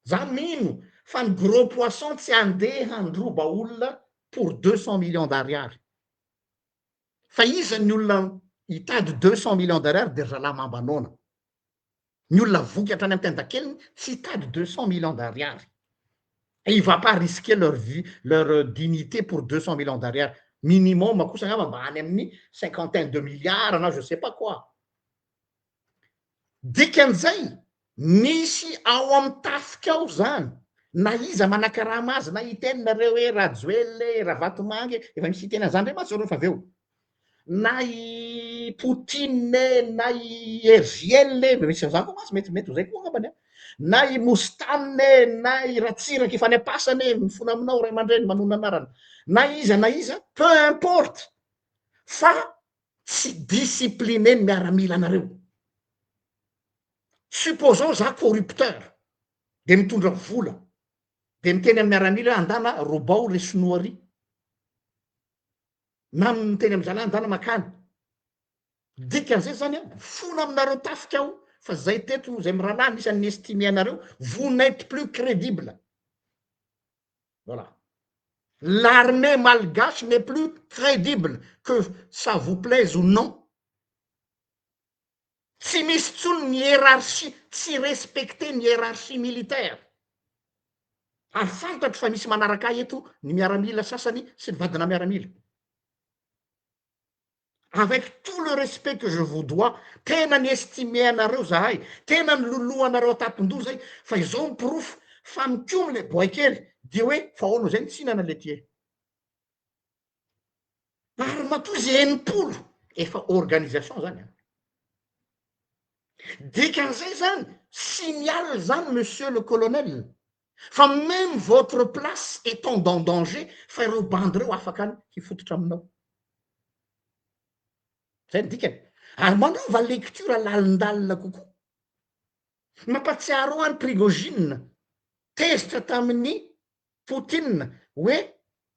Za mino fa ny gros poisson tsy handeha handroba olona pour 200 millions d'ariary. Fa iza ny olona hitady 200 millions d'ariary de ry zalahy mamba noana. Ny olona voky hatrany amin'ny tendakeliny tsy hitady 200 millions d'ariary. Et il va pas risquer leur vie, leur dignité pour 200 millions d'ariary. Minimum kosa angamba mba any amin'ny cinquantaine de milliards na je sais pas quoi. Dikan'izay, misy ao amin'ny tafika ao zany, na iza manakarama azy, na hiteny nareo hoe Rajoelina e, Ravatomanga e, efa misy hiteny an'izany ndray mantsy zareo rehefa avy eo. Na i Poutine e, na i RJL e, misy an'izany koa mantsy, mety mety ho zay koa angambany an, na i Moustane e, na i Ratsiraka efa any am-pasana e, mifona aminao ray aman-dreny manonona anarana, na iza na iza, peu importe fa tsy discipliné ny miaramilanareo. Supposons za corrupteur de mitondra vola, de miteny amin'ny miaramila hoe andana robao le sinoa ry. Na miteny am zalahy ndana makany. Dikan'izay zany an, mifona aminareo tafika aho fa zay teto zay mirahalahy anisan'ny ni-estimer anareo, vous n'êtes plus crédible. Voilà. L'armée malgache n'est plus crédible que ça vous plaise ou non. Tsy misy intsony ny hiérarchie, tsy respecter ny hiérarchie militaire. Ary fantatro fa misy manaraka ahy eto ny miaramila sasany sy ny vadina miaramila. Avec tout le respect que je vous dois, tena ni-estimer anareo zahay, tena niloloha anareo an-tampon-doha zay, fa izao ny porofo fa mikomy le boay kely dia hoe fa ahoana izay ny tsinana le ty e. Ary matoa izy 60 efa organisation zany an. Dikan'izay zany signal zany monsieur le colonel fa même votre place est en danger fa ireo bandy ireo afaka any hifototra aminao. Zay ny dikany. Ary manaova lecture lalindalina kokoa. Mampatsiaro ahy ny Prigojine tezitra tamin'ny Poutine hoe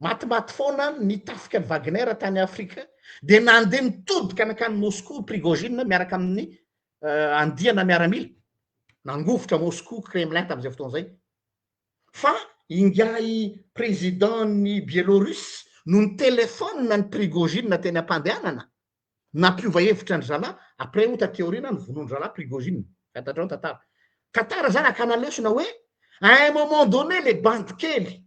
matimaty foana ny tafika ny Wagner tany Afrika dia nandeha nitodika nankany Moscou Prigojine miaraka amin'ny andiana miaramila nangovitra Moscou Kremlin tamin'izay fotoana izay fa ingahy président ny Biélorusse no nitelefaonina an'i Prigojine teny am-pandehanana nampiova hevitra an-dry zalahy après io taty aoriana novonoin-dry zalahy Prigojine, fantatrao ny tantara. Tantara zany hakana lesona hoe à un moment donné le bandy kely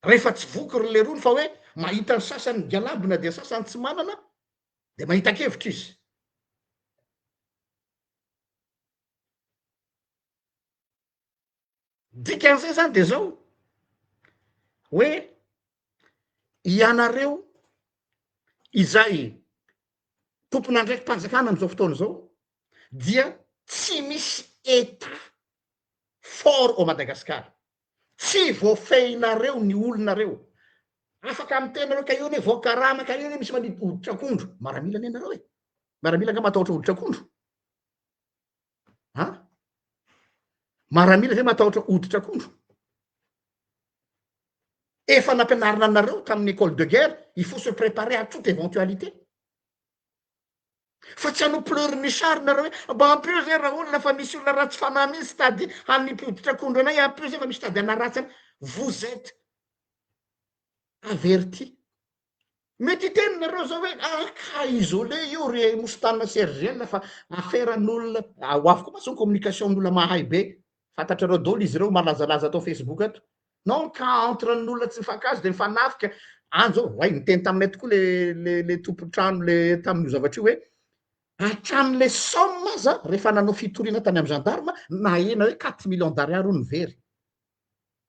rehefa tsy voky ry lerony fa hoe mahita ny sasany migalabona dia sasany tsy manana dia mahita-kevitra izy. Dikan'izay zany de zao hoe ianareo izay tompon'andraiki-panjakana am'izao fotoana izao dia tsy misy Etat fort au Madagascar, tsy voafehinareo ny olonareo, afaka miteny nareo ka eo anie voakarama ka eo anie misy manidy hoditr'akondro, maramila anie nareo e, maramila nga matahotra hoditr'akondro? An? Maramila ve matahotra hoditra akondro? Efa nampianarina anareo tamin'ny école de guerre, il faut se préparer à toute éventualité. Fa tsy hanao pleurnichard nareo hoe mba ampio zay raolona fa misy olona ratsy fanahy mihitsy tady hanipy hoditra akondro anay, ampio zay fa misy tady hanaratsy anay. Vous êtes averti. Mety hiteny nareo zao hoe ah cas isolé io ry Moustane sy RGL fa affaire n'olona, ho avy koa mantsy ny communication n'olona mahay be, fantatrareo daholo izy ireo malazalaza ato Facebook ato, non cas entre n'olona tsy mifankahazo de mifanafika, any zao oay niteny taminay tokoa le le le tompon-trano le tamin'io zavatra io hoe hatramin'le somme aza rehefa nanao fitoriana tany amin'ny gendarme nahena hoe quatre millions d'ariary hono ny very.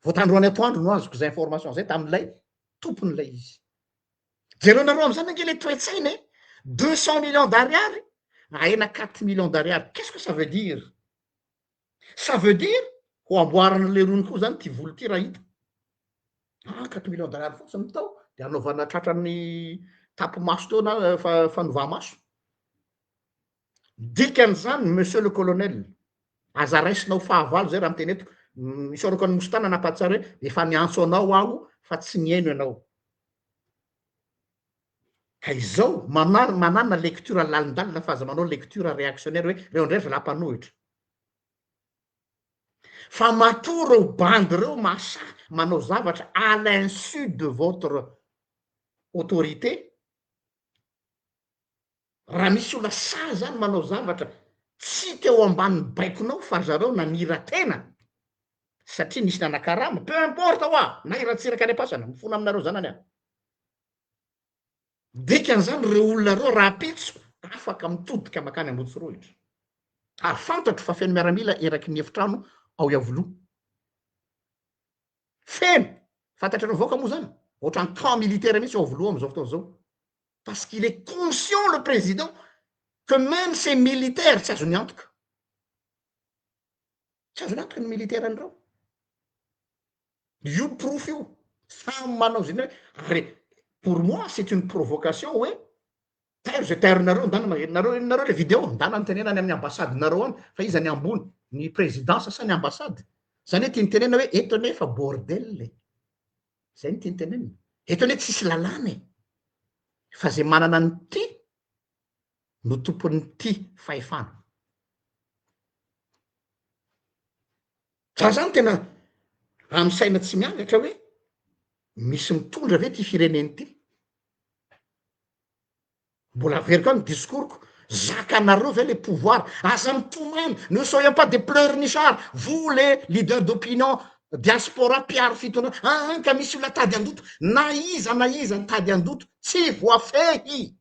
Vao tandroany atoandro no azoko izay information izay tamin'ilay tompon'ilay izy. Jerenareo amin'izany ange ilay toe-tsaina e! 200 millions d'ariary ahena 4 millions d'ariary. Qu'est-ce que ça veut dire? Ça veut dire ho amboarana lerony koa zany ity vola ity raha hita. Ah, 4 millions d'ariary fotsiny no tao de anaovana tratran'ny tapi-maso teo na fanovà-maso. Dikan'izany monsieur le colonel, aza raisina ho fahavalo zay raha miteny eto, isaorako an'i Moustana nampahatsiaro hoe efa niantso anao aho fa tsy nihaino ianao. Ka izao, manà, manàna lecture lalindalina fa aza manao lecture réactionnaire hoe reo ndray zalahy mpanohitra. Fa matoa reo bandy reo mahasahy manao zavatra à l'insu de votre autorité, raha misy olona sahy zany manao zavatra tsy teo ambanin'ny baikonao fa zareo nanira-tena satria nisy nanakarama, peu importe hoa, na i Ratsiraka any am-pasana, mifona aminareo zanany aho. Dikan'izany ireo olona ireo rahampitso afaka mitodika makany Ambohitsorohitra. Ary fantatro fa feno miaramila eraky ny efitrano ao Iavoloha. Feno! Fantatrareo vahoaka moa zany? Ohatran'ny camp militaire mihitsy ao Iavoloha amin'izao fotoana izao. Parce qu'il est conscient le président que même ces militaires tsy azony antoka. Tsy azony antoka ny militaire an'ireo. Io porofo io, samy manao izay hoe ary pour moi c'est une provocation hoe tairo zay taironareo ndana ma henonareo henonareo le video ndana mitenena any amin'ny ambassade-nareo any fa iza ny ambony ny présidence sa ny ambassade zany hoe tiany tenena hoe eto anie efa bordel e zay ny tiany tenenina eto anie tsisy lalàna e fa zay manana ny ty no tompon'ny ty fahefana. Za zany tena amy saina tsy miangatra hoe misy mitondra ve ty firenena ity? Mbola averiko any discours-ko, zakanareo ve le pouvoir? Aza mitomany, ne soyons pas des pleurnichards, vous les leaders d'opinion, diaspora mpiaro fitondrana, aa ka misy olona tady handoto, na iza na iza nitady handoto, tsy voafehy.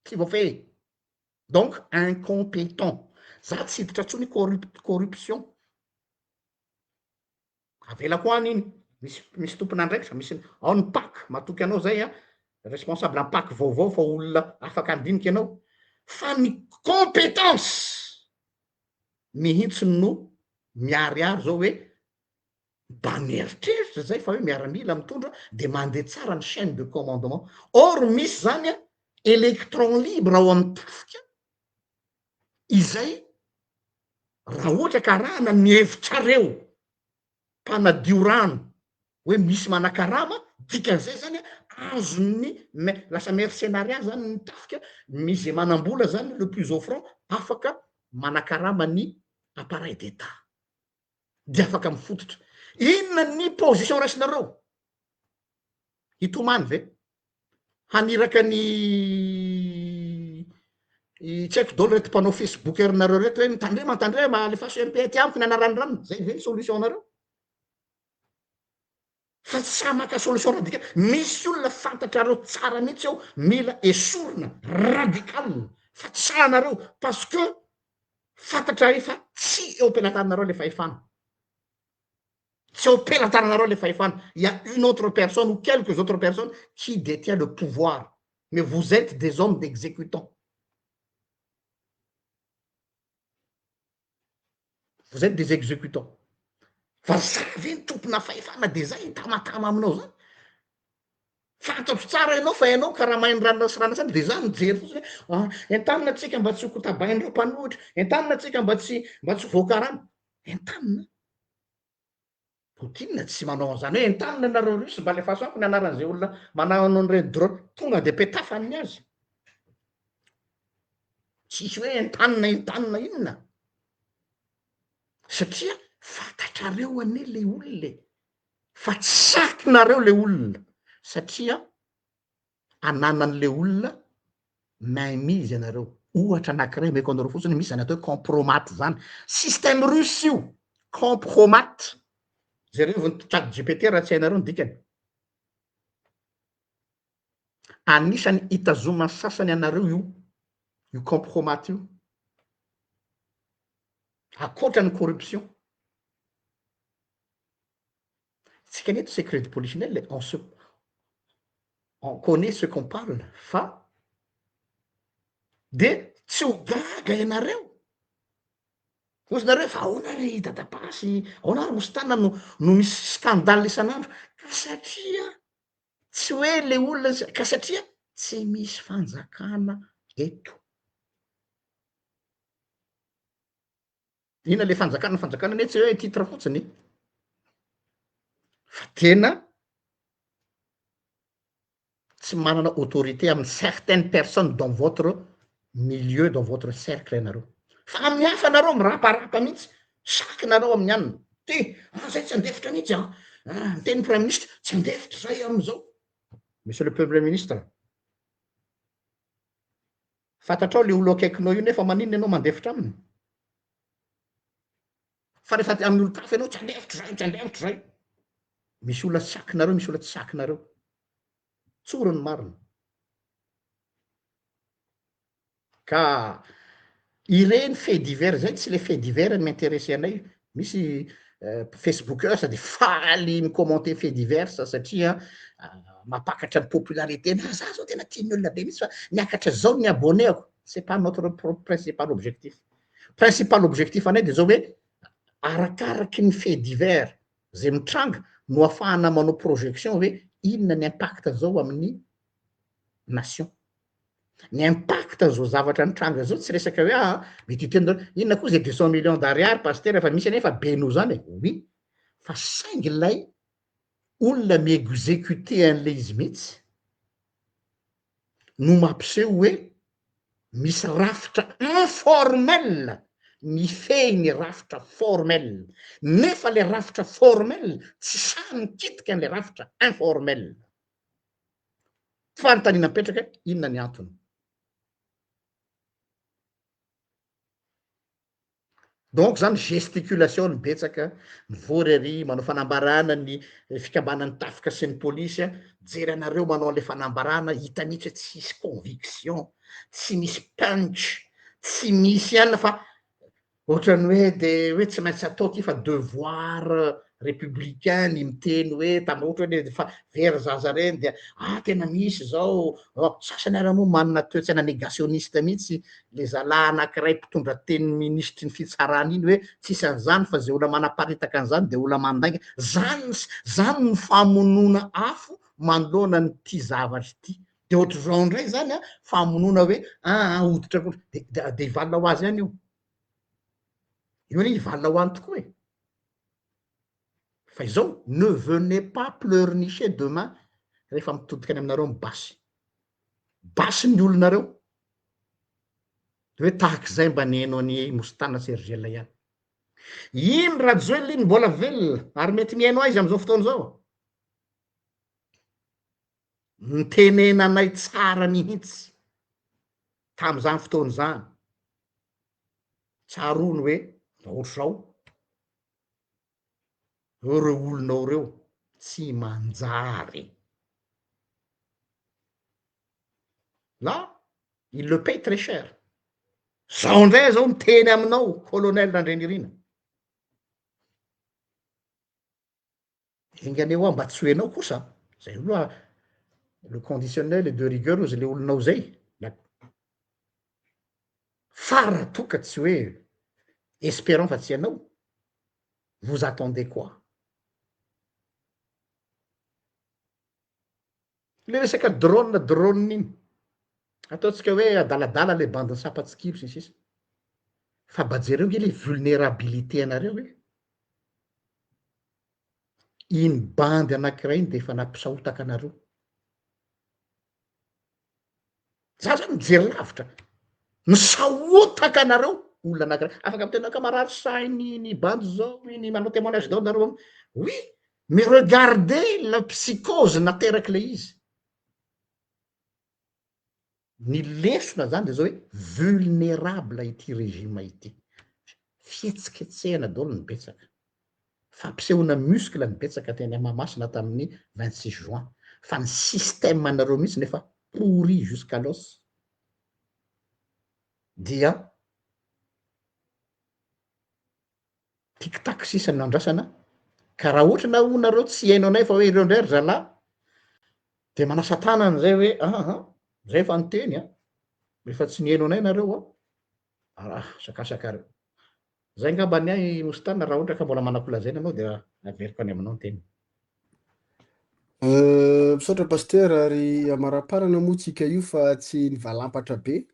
Tsy voafehy. Donc incompétent. Za tsy hiditra tsony corrup- corruption. Avelako any iny. Misy misy tompon'andraikitra, misy ao ny pac, matoky anao zay an, responsable am pac vaovao fa olona afaka handinika ianao. Fa ny compétence mihitsy no miharihary zao hoe Mba mieritreritra zay fa hoe miaramila mitondra de mandeha tsara ny chaine de commandement. Or misy zany an electron libre ao amin'ny tafika izay raha ohatra ka arahana ny hevitrareo mpanadio rano hoe misy manakarama, dikan'izay zany an azon'ny me- lasa mercenariat zany ny tafika, misy ze manam-bola zany le plus offrant afaka manakarama ny appareil d'Etat. dia afaka mifototra. Inona ny position raisinareo? Hitomany ve? Haniraka ny tsy haiko daholo reto mpanao facebook nareo reto hoe mitandrema mitandrema alefaso MP aty amiko ny anaran'ny ranona, zay ve ny solution nareo? Fa tsy sahy maka solution radical, misy olona fantatrareo tsara mihitsy ao mila esorina radical fa tsy sahinareo parce que fantatrareo fa tsy eo am-pelatananareo le fahefana, tsy eo am-pelatananareo le fahefana, il y a une autre personne ou quelques autres personnes qui détient le pouvoir mais vous etes des hommes d'exécutants. Vous etes des executants. Fa za ve ny tompona fahefana de za hitamatama aminao zany? Fantatro tsara ianao fa ianao karamain'ny ranona sy ranona de za mijery fotsiny hoe ah, entanina tsika mba tsy ho kotabain'ireo mpanohitra, entanina tsika mba tsy mba tsy voakarama. Entanina? Poutine tsy manao an'izany hoe entanina nareo russe mba alefaso amiko ny anaran'izay olona manao an'ireny drone, tonga de petafany ny azy. Tsisy hoe entanina entanina inona. Satria fantatrareo anie le olona e, fa tsy sakinareo le olona satria ananan'le olona main mise ianareo. Ohatra anakiray omeko anareo fotsiny, misy zany atao hoe compromat zany, système russe io, compromat, jerevo ny chat gpt raha tsy hainareo ny dikany. Anisany itazoman'ny sasany anareo io, io compromat io. Ankoatra ny corruption. Tsika anie eto secret de polichinelle e, on se on connait ce qu'on parle fa de tsy ho gaga ianareo. Hozy nareo fa ahoana ry dadapasy, ahoana ary Moustana no no misy scandale isan'andro, ka satria Tsy hoe le olona ka satria tsy misy fanjakana eto. Inona le fanjakana? Ny fanjakana anie tsy hoe titre fotsiny e. Fa tena tsy. Tsy manana autorité amin'ny certaines personnes dans votre milieu, dans votre cercle ianareo. Fa amin'ny hafa nareo miraparapa mihitsy, saky nareo amin'ny anona. Ty, ah zay tsy handefitra mihitsy an! Ah, miteny ny praiministra, tsy handefitra zay amin'izao. Monsieur le premier ministre, fantatrao le olo akaikinao io nefa maninona ianao mandefitra aminy? Fa rehefa amin'ny olon-kafa ianao tsy handefitra zay, tsy handefitra zay. Misy olona sakinareo, misy olona tsy sakinareo. Tsory ny marina. Ka ireny fait divers zay tsy le fait divers no mi-intéresser anay, misy facebookers de faly mi-commenter fait divers satria mampakatra ny popularité-ny, ah za zao tena tian'ny olona be mihitsy fa niakatra zao ny abonné-ako, c'est pas notre principal objectif. Principal objectif anay de zao hoe arakaraky ny fait divers zay mitranga no afahana manao projection hoe inona ny impact zao amin'ny nation. Ny impact zao zavatra nitranga zao tsy resaka hoe ah mety hiteny daholo inona koa zay deux cent millions d'ariary pasitera fa misy anefa be noho zany e, oui fa saingy ilay olona mi-executer an'ilay izy mihitsy no mampiseho hoe misy rafitra informel mifehy ny rafitra formel nefa le rafitra formel tsy sahy mikitika an'le rafitra informel. Fanontaniana mipetraka, inona ny antony? Donc zany gesticulation no betsaka, mivory ery, manao fanambarana ny fikambanan'ny tafika sy ny polisy, jery anareo manao an'le fanambarana, hita mihitsy hoe tsisy conviction, tsy misy punch, tsy misy anona fa Ohatran'ny hoe de hoe tsy maintsy atao ty fa devoir républicain ny miteny hoe tam ohatra hoe fa very zaza reny dia ah tena misy zao, sasany ara moa manana toe-tsaina négationniste mihitsy le zalahy anakiray mpitondra tenin'ny minisitry ny fitsarana iny hoe tsisy an'izany fa ze olona manaparitaka an'izany de olona mandainga, zany zany ny famonoana afo manoloana an'ity zavatra ity, de ohatr'izao indray zany an famonoana hoe aa hoditra akondro de de hivalona ho azy ihany io. Io anie hivalona ho any tokoa e! Fa izao, ne venez pas pleurnicher demain rehefa mitodika any aminareo ny basy. Basy ny olonareo. De hoe tahak'izay mba niheno an'i Mostana Sergel ihany. Iny Rajoelina iny mbola velona ary mety mihaino aiza amin'izao fotoana izao. Nitenenanay tsara mihitsy tamin'izany fotoana izany. Tsaroany hoe ohatr'izao ireo olonao ireo tsy manjary. Là, il le paye très cher. Zao indray aho zao miteny aminao colonel Randrianirina. Enga anie hoa mba tsy ho enao kosa, zay aloha le conditionnel est de rigueur ozy le olonao zay, fa raha toa ka tsy hoe esperons fa tsy ianao, vous attendez quoi? Le resaka drone drone iny, ataontsika hoe adaladala le bandy nisapa-tsikilo sy ny sisa, fa mba jereo nge le vulnerabilité anareo e! Iny bandy anakiray iny de efa nampisahotaka anareo. Za zany mijery lavitra, misahotaka anareo olona anakiray, afaka miteny ka marary sainy ny bandy zao iny manao témoignage daholo nareo, oui, mais regardez la psychose naterak'ilay izy. Ny lesona zany de zao hoe vulnerable ity régime ity, fihetsiketsehana daholo ny betsaka, fampisehoana muscle ny betsaka teny Mahamasina tamin'ny 26 juin, fa ny système anareo mihitsy no efa pourri jusqu'à l'os, dia tic tac sisa no andrasana, ka raha ohatra na hoy nareo tsy hihaino anay fa hoe ireo indray ry zalahy de manasa tanana zay hoe aa zay efa niteny an, rehefa tsy niheno anay nareo an, ah asakasakareo. Zay angamba ny ahy Moustane raha ohatra ka mbola manam-polazaina anao dia averiko any aminao ny teny. Misaotra Pasteur ary amaraparana moa tsika io fa tsy nivalampatra be.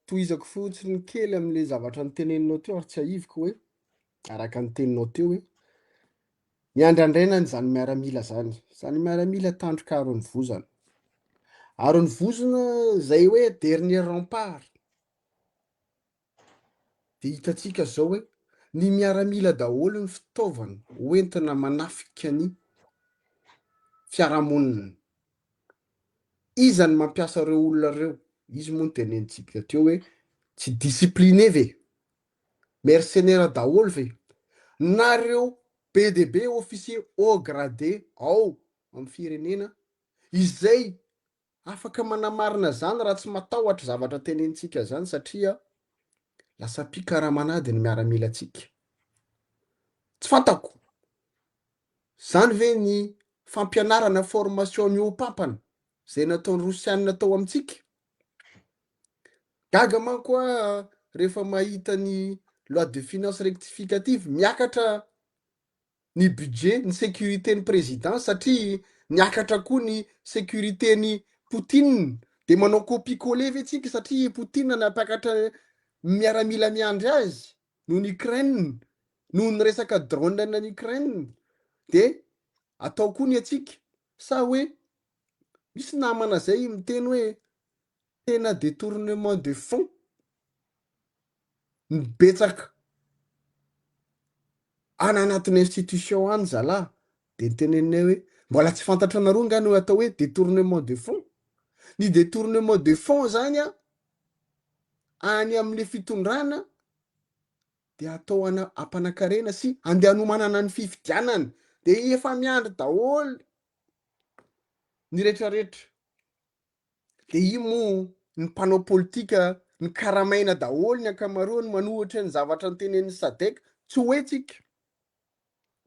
Tohizako fotsiny kely amin'le zavatra noteneninao teo ary tsiahiviko hoe araka ny teninao teo hoe ny andrandraina an'izany miaramila zany, zany miaramila tandroka aron'ny vozana. Ary ny vozona izay hoe dernier rempart dia hitantsika izao hoe ny miaramila daholo ny fitaovana hoentina manafika ny fiarahamonina. Iza no mampiasa ireo olona ireo? Izy moa no tenenintsika teo hoe tsy discipliné ve? Mercenaire daholo ve? Nareo be dia be officier haut gradé ao amin'ny firenena izay afaka manamarina izany raha tsy matahotra zavatra tenenintsika izany satria lasa mpikaraman'ady ny miaramilantsika. Tsy fantako. Zany ve ny fampianarana formation mihoapampana zay nataon'ny rosianina tao amintsika? Gaga manko aho rehefa mahita ny loi de finance rectificative miakatra ny budget ny sécurité ny président satria niakatra koa ny sécurité ny Poutine de manao copie coller ve tsika satria Poutine nampiakatra miaramila miandry azy noho ny Ukraine, noho ny resaka drone any Ukraine de atao koa ny antsika sa hoe misy namana zay miteny hoe tena detournement de fonds ny betsaka any anatin'ny institution any zalah de niteneninay hoe mbola tsy fantatranareo nga no atao hoe detournement de fonds ny detournement de fonds zany a any amin'le fitondrana dia atao ana ampanankarena sy andeha hanomanana ny fifidianana de efa miandry daholo ny retraretra de io moa ny mpanao politika ny karamaina daholo ny ankamaroany manohitra ny zavatra notenenin'ny SADC tsy hoe tsika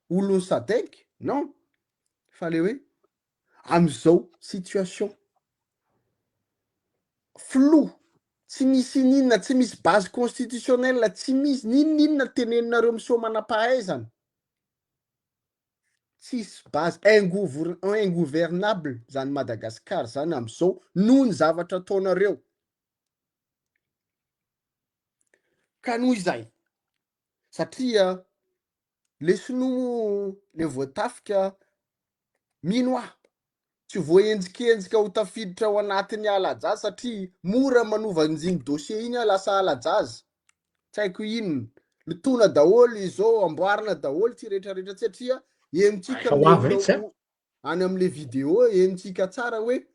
olon'ny SADC non fa le hoe am'izao situation flou tsy misy ininona tsy misy base constitutionnelle tsy misy n'inon'inona teneninareo miseho manam-pahaizana tsisy base ingouver- ingouvernable zany Madagascar zany am'izao noho ny zavatra ataonareo ka noho izay satria le sinoa moa le voatafika mino aho tsy voahenjikenjika ho tafiditra ao anatin'ny ala-jaza satria mora manova an'iny dossier iny aho lasa ala-jaza tsy haiko inona lotoina daholo izao amboarina daholo ty rehetrarehetra ty satria henontsika Efa ho avy mihitsy a. any am'le vidéo henontsika tsara hoe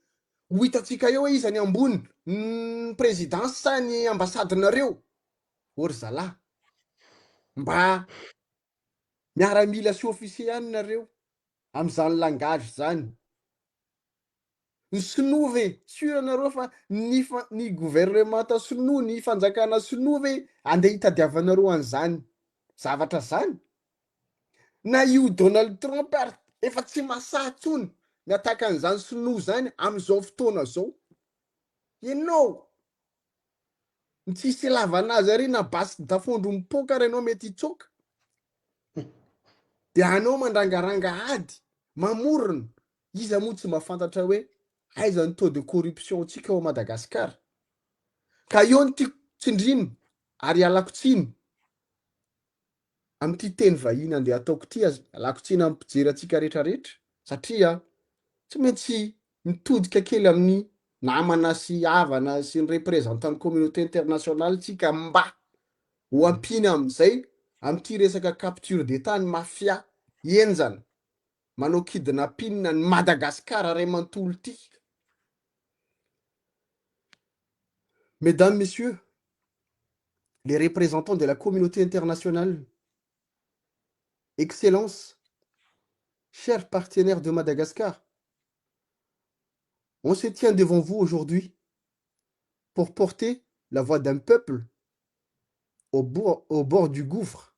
ho hitantsika eo hoe iza ny ambony ny présidence sa ny ambassadinareo ô ry zalahy mba miaramila sy officier ihany nareo am'izany langage zany ny sinoa ve sûr anareo fa ny fa ny gouvernementa sinoa ny fanjakana sinoa ve andeha hitadiavanareo an'izany zavatra zany na io Donald Trump ary efa tsy masahy tsony miataka an'izany sinoa zany am'izao fotoana zao ianao ny tsisy ilavana azy ary na basy dafondro mipoaka ary ianao mety hitsoka de anao mandrangaranga ady mamorona iza moa tsy mahafantatra hoe aiza ny taux de corruption tsika ao Madagasikara ka eo ny tiako tsindrina ary ialako tsiny amin'ity teny vahiny andeha ataoko ity aza ialako tsiny amin'ny mpijery antsika rehetrarehetra satria tsy maintsy mitodika kely amin'ny namana sy havana sy ny représentant ny communauté internationale tsika mba ho ampiana amin'izay amin'ity resaka capture d'état ny mafia henjana manao kidnapping ny Madagasikara ray manontolo ity. Mesdames, Messieurs, les représentants de la communauté internationale, Excellences, chers partenaires de Madagascar, on se tient devant vous aujourd'hui pour porter la voix d'un peuple au bord du gouffre.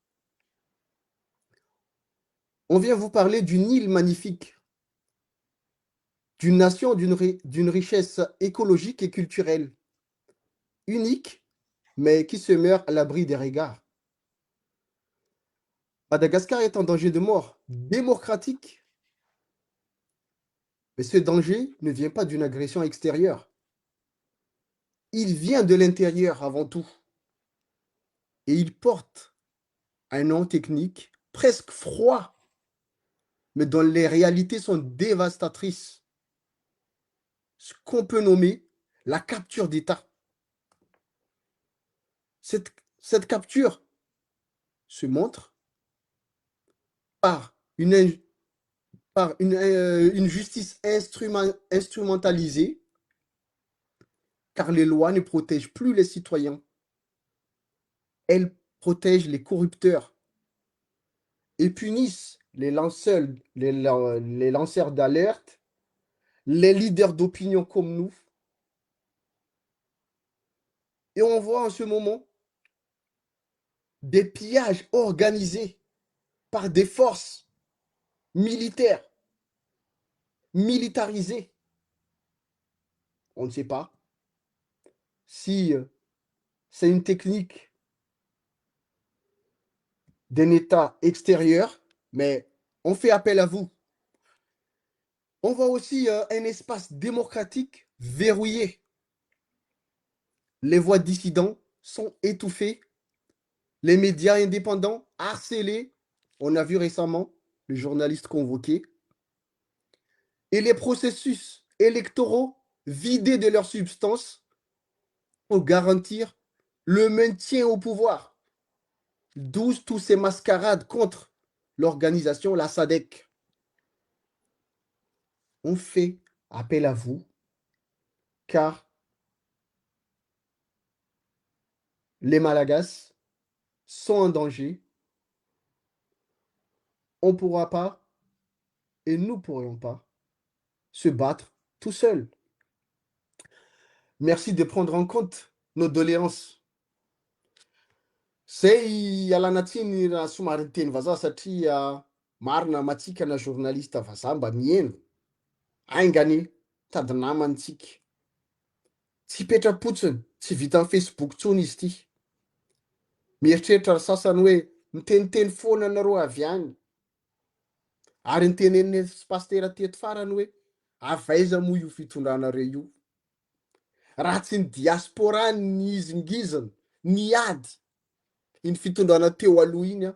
On vient vous parler d'une île magnifique, d'une nation d'une richesse écologique et culturelle, unique, mais qui se meurt à l'abri des regards. Madagascar est en danger de mort démocratique, mais ce danger ne vient pas d'une agression extérieure. Il vient de l'intérieur avant tout. Et il porte un nom technique presque froid, mais dont les réalités sont dévastatrices. ce qu'on peut nommer la capture d'État. Cette, cette capture se montre par une, par une, une justice instrument, instrumentalisée, car les lois ne protègent plus les citoyens. Elles protègent les corrupteurs et punissent les lanceurs, les, les lanceurs d'alerte, les leaders d'opinion comme nous. Et on voit en ce moment des pillages organisés par des forces militaires, militarisées. On ne sait pas si c'est une technique d'un État extérieur, mais on fait appel à vous. On voit aussi un espace démocratique verrouillé. Les voix dissidents sont étouffées, les médias indépendants harcelés. On a vu récemment le journaliste convoqué. Et les processus électoraux vidés de leur substance pour garantir le maintien au pouvoir. D'où tous ces mascarades contre l'organisation, la SADC. On fait appel à vous car les Malagasy sont en danger. On ne pourra pas et nous ne pourrions pas se battre tout seul. Merci de prendre en compte nos doléances. Zay ialana tsiny raha somary niteny vazaha satria marina matsika na journaliste vazaha mba mieno aingany tady namantsika tsy hipetra-potsiny tsy vitan'ny Facebook tsony izy ity mieritreritra ry sasany hoe miteniteny foana anareo avy any ary niteneniny pastera teto farany hoe avy aiza moa io fitondranareo io raha tsy ny diaspora nizingizina ny ady iny fitondrana teo aloha iny a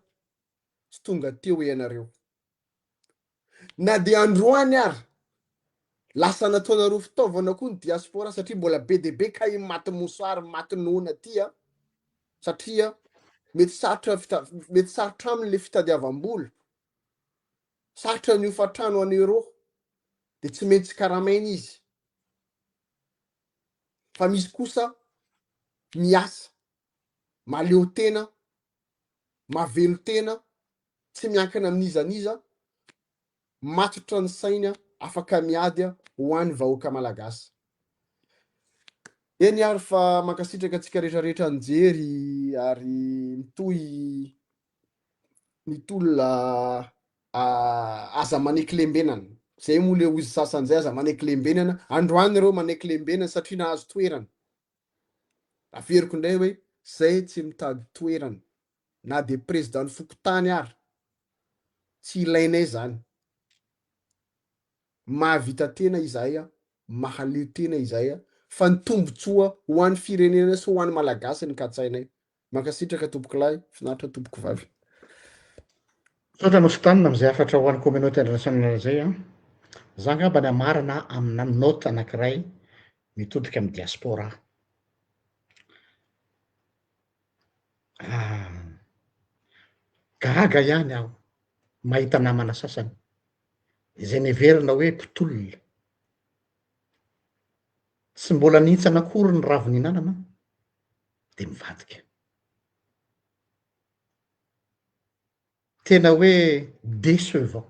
tsy tonga teo ianareo na de androany ary lasa nataonareo fitaovana koa ny diaspora satria mbola be de be ka i maty mosary maty noana ty a satria mety sarotra fita- mety sarotra aminy le fitadiavam-bola sarotra ny hofatrano any euro de tsy maintsy karamaina izy fa misy kosa miasa mahaleo tena mahavelo tena tsy miankina amin'iza n'iza matotra ny saina afaka miady ho an'ny vahoaka malagasy eny ary fa mankasitraka antsika rehetrarehetra nijery ary mitohy ny tolona aza maneky lembenana zay moa le ozy sasany zay aza maneky lembenana androany ireo maneky lembenana satria nahazo toerana averiko indray hoe zay tsy mitady toerana na de président ny fokontany ary tsy ilainay zany mahavita tena izahay a mahaleo tena izahay a fa ny tombotsoa ho an'ny firenena sy ho an'ny malagasy ny katsainay mankasitraka tompoko lahy finaritra tompoko vavy. Misaotra anao Stan amizay hafatra ho an'ny communauté internationale zay an! Za angamba ny hamarana amina note anakiray mitodika amin'ny diaspora. Ah! Gaga ihany aho mahita namana sasany izay neverina hoe mpitolona, tsy mbola nihintsana akory ny raviny hinanana de mivadika. Tena hoe décevant.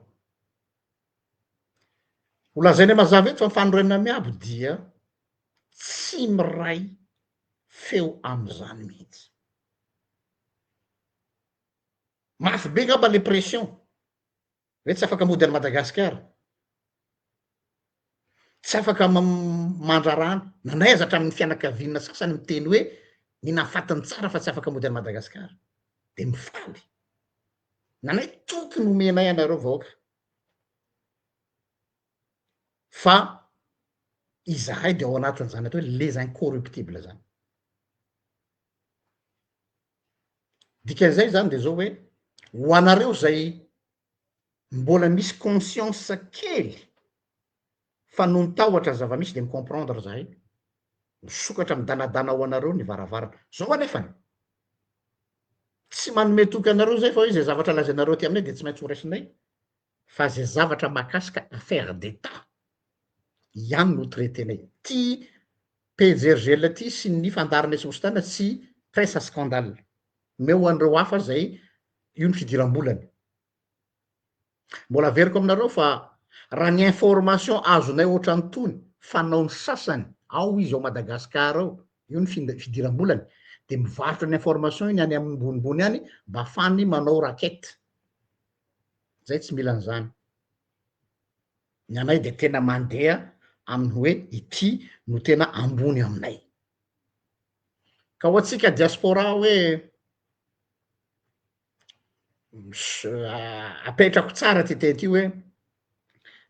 Ho lazainay mazava eto fa ny fanorenana miabo dia tsy miray feo am'zany mihitsy. Mafy be ngamba le pression hoe tsy afaka mody any Madagasikara, tsy afaka mandrara any, nanay aza hatramin'ny fianakaviana sasany miteny hoe ny nahafatiny tsara fa tsy afaka mody any Madagasikara, de mifaly. Nanay toky nomenay anareo vahoaka fa izahay de ao anatin'izany atao hoe les incorruptibles zany. Dikan'izay zany de zao hoe ho anareo zay mbola misy conscience kely. Fa noho ny tahotra ny zava-misy dia mi-comprendre zahay. Misokatra midanadana ho anareo ny varavarana. Zao anefany, tsy manome toky anareo zay fa hoe zay zavatra lazainareo aty aminay dia tsy maintsy ho raisinay, fa zay zavatra mahakasika affaire d'Etat ihany no traiter-nay. Ty pejy RGL ty sy ny fandaharana etsy Mositana tsy presse à scandale. Omeo ho an'ireo hafa zay io ny fidiram-bolany. Mbola averiko aminareo fa raha ny information azonay ohatran'itony fanaon'ny sasany ao izy ao Madagascar ao, io ny fidiram-bolany, de mivarotra ny information iny any ambonimbony any mba afahany manao racket. Zay tsy mila an'izany. Ny anay de tena mandeha amin'ny hoe ity no tena ambony aminay. Ka ho antsika diaspora hoe Apetrako tsara ty teny ty hoe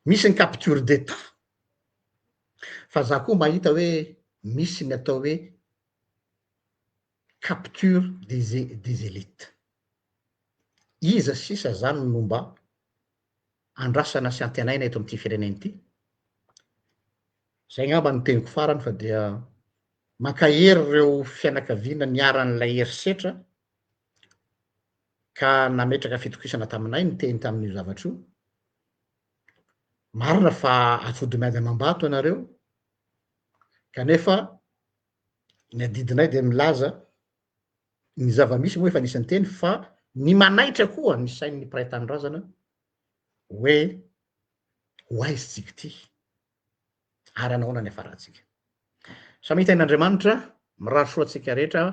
misy ny capture d'etat fa za koa mahita hoe misy ny atao hoe capture des des elites. Iza sisa zany no mba andrasana sy antenaina eto amin'ity firenena ity? Zay ngamba no teniko farany fa dia mankahery ireo fianakaviana niharan'ilay herisetra ka nametraka fitokisana taminay niteny tamin'io zavatra io. Marina fa atody miady amam-bato ianareo, kanefa ny adidinay dia milaza ny zava-misy moa efa nisy niteny fa ny manaitra koa ny sain'ny mpiray tanindrazana hoe ho aiza tsika ity? Ary hanahoana ny hafarantsika? Samy hitahin'Andriamanitra, mirary soa antsika rehetra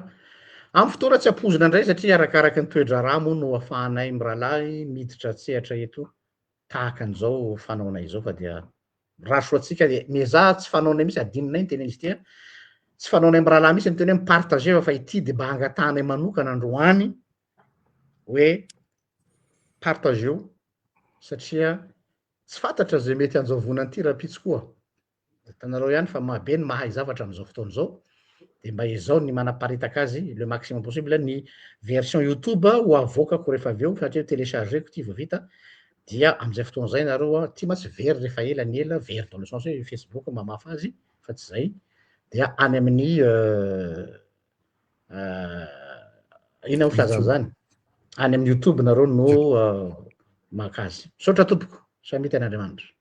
amin'ny fotoana tsy ampoizina indray satria arakaraka ny toe-draharaha moa no afahanay mirahalahy miditra an-tsehatra eto tahaka an'izao fanaonay izao fa dia mirary soa antsika dia miezaha tsy fanaonay mihitsy adinonay ny teny an'izy ity a tsy fanaonay mirahalahy mihitsy ny teny hoe mi-partager fa ity dia mba angatahanay manokana androany hoe partageo satria Tsy fantatra izay mety hanjavona an'ity rahampitso koa. Hitanareo ihany fa mahabe ny mahay zavatra amin'izao fotoana izao, dia mba ezao ny manaparitaka azy le maximum possible, ny version youtube ho avoakako rehefa avy eo satria télécharger-ko ity vao vita, dia amin'izay fotoana izay nareo an, ity mantsy very rehefa ela ny ela, very dans le sens hoe facebook mamafa azy fa tsy izay, dia any amin'ny Inona moa filazana izany? Any amin'ny youtube nareo no maka azy. Misaotra tompoko, samia tian'Andriamanitra.